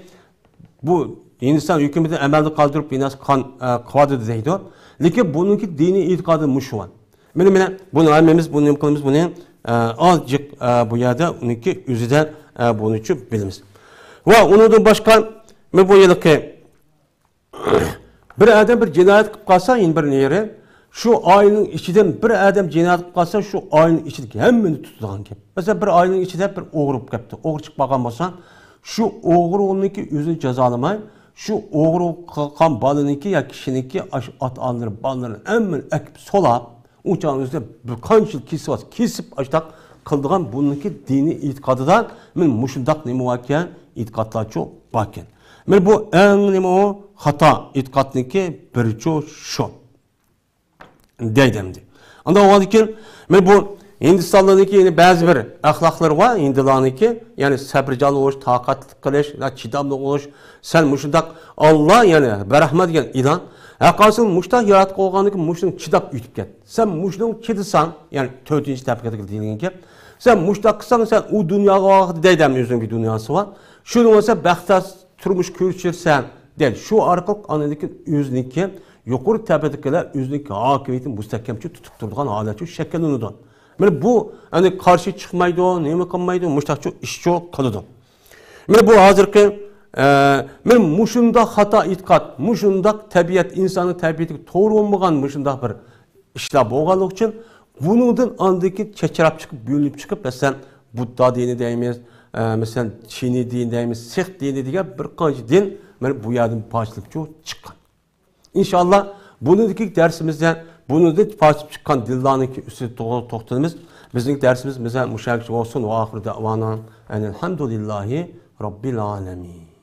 بۇ ھىندىستان ھۆكۈمىتى ئەمەلدە قالدۇرۇپ بىناسى قان، ئە، قىلىۋاتىدۇ دەيدۇ. لېكىن بۇنىڭكى دىنىي ئېتىقادى مۇشۇ بار. مانا، مانا، بۇنى ھەممىمىز بۇنى نېمە قىلىمىز، بۇنى، ئە، ئازجىق، ئە، بۇ يەردە ئۇنىڭكى ئۆزىدە، ئە، بۇنىچۇ بىلىمىز. ۋە ئۇنىڭدىن باشقا، مانا بۇ يىلقى بىر ئادەم بىر جىنايەت قىلىپ قالسا، يەنە بىر نېرى، شۇ ئائىلىنىڭ ئىچىدىن بىر ئادەم جىنايەت قىلىپ قالسا، شۇ ئائىلىنىڭ ئىچىدىكى ھەممىنى تۇتىدىغان گەپ. مەسىلەن، بىر ئائىلىنىڭ ئىچىدە بىر ئوغرى بولۇپ كەپتۇ. ئوغرى چىقىپ قالغان بولسا، شۇ ئوغرىنىڭكى ئۆزىنى جازالىماي، شۇ ئوغرى قىلغان بالىنىڭكى يا كىشىنىڭكى ئاشۇ ئاتا-ئانىلىرى، بالىلىرىنى ھەممىنى ئەكىپ سولاپ، ئۇ چاغنىڭ ئۆزىدە بىر قانچە يىل كېسىۋاتسا، كېسىپ ئاشۇنداق قىلىدىغان بۇنىڭكى دىنىي ئېتىقادىدا مانا مۇشۇنداق نېمە باركەن، ئېتىقادلارچۇ باركەن. مانا بۇ ئەڭ نېمە ئۇ خاتا ئېتىقادنىڭكى بىرچۇ شۇ. دەيدۇ ئەمدى. ئانداق بولغاندىكىن، مانا بۇ ھىندىستانلارنىڭكى يەنە بەزى بىر ئەخلاقلىرى بار، ھىندىلارنىڭكى، يەنى سەبرىجان بولۇش، تاقەتلىك قىلىش، چىداملىق بولۇش، سەن مۇشۇنداق ئاللا، يەنى بىر رەھمەت دېگەن ئىلان، ھەققاسىل مۇشۇنداق ياراتقان بولغاندىكىن مۇشۇنىڭ چىداپ ئۆتۈپ كەت. سەن مۇشۇنىڭ چىدىساڭ، يەنى تۆتىنچى تەبىقىدىكى دېگەن گەپ. سەن مۇشۇنداق قىلساڭ، سەن ئۇ دۇنياغا دەيدۇ، ئۆزىنىڭ بىر دۇنياسى بار. شۇنىڭ بولسا بەختىيار تۇرمۇش كۆچۈرسەن، دەيدۇ. شۇ ئارقىلىق ئاندىن كېيىن ئۆزىنىڭكى يۇقىرى تەبىقىدىكىلەر ئۆزىنىڭكى ھاكىمىيىتىنى مۇستەھكەمچە تۇتۇپ تۇرىدىغان ھالەتچۇ شەكىللىنىدۇ. مانا بۇ، يەنى قارشى چىقمايدۇ، نېمە قىلمايدۇ، مۇشۇنداقچۇ ئىشچۇ قىلىدۇ. مانا بۇ ھازىرقى، ئە، مانا مۇشۇنداق خاتا ئېتىقاد، مۇشۇنداق تەبىئەت، ئىنساننىڭ تەبىئىتىگە توغرا بولمىغان مۇشۇنداق بىر ئىشلار بولغانلىقى ئۈچۈن، بۇنىڭدىن ئاندىن كېيىن چاچراپ چىقىپ، بۆلۈنۈپ چىقىپ، مەسىلەن، بۇددا دىنى دەيمىز، ئە، مەسىلەن، چىنى دىنى دەيمىز، سىخ دىنى دېگەن بىر قانچە دىن، مانا بۇ يەردىن پارچىلىقچۇ چىققان. ئىنشاللا، بۇنىڭدىكى دەرسىمىزدە بۇنىڭدىن پارچىلىنىپ چىققان دىنلارنىڭكى ئۈستىدە توغرا توختىلىمىز. بىزنىڭ دەرسىمىز مانا مۇشۇ يەرگىچە بولسۇن. ۋە ئاخىرۇ دەۋانا ئەنىل ھەمدۇلىللاھى رەببىل ئالەمىن.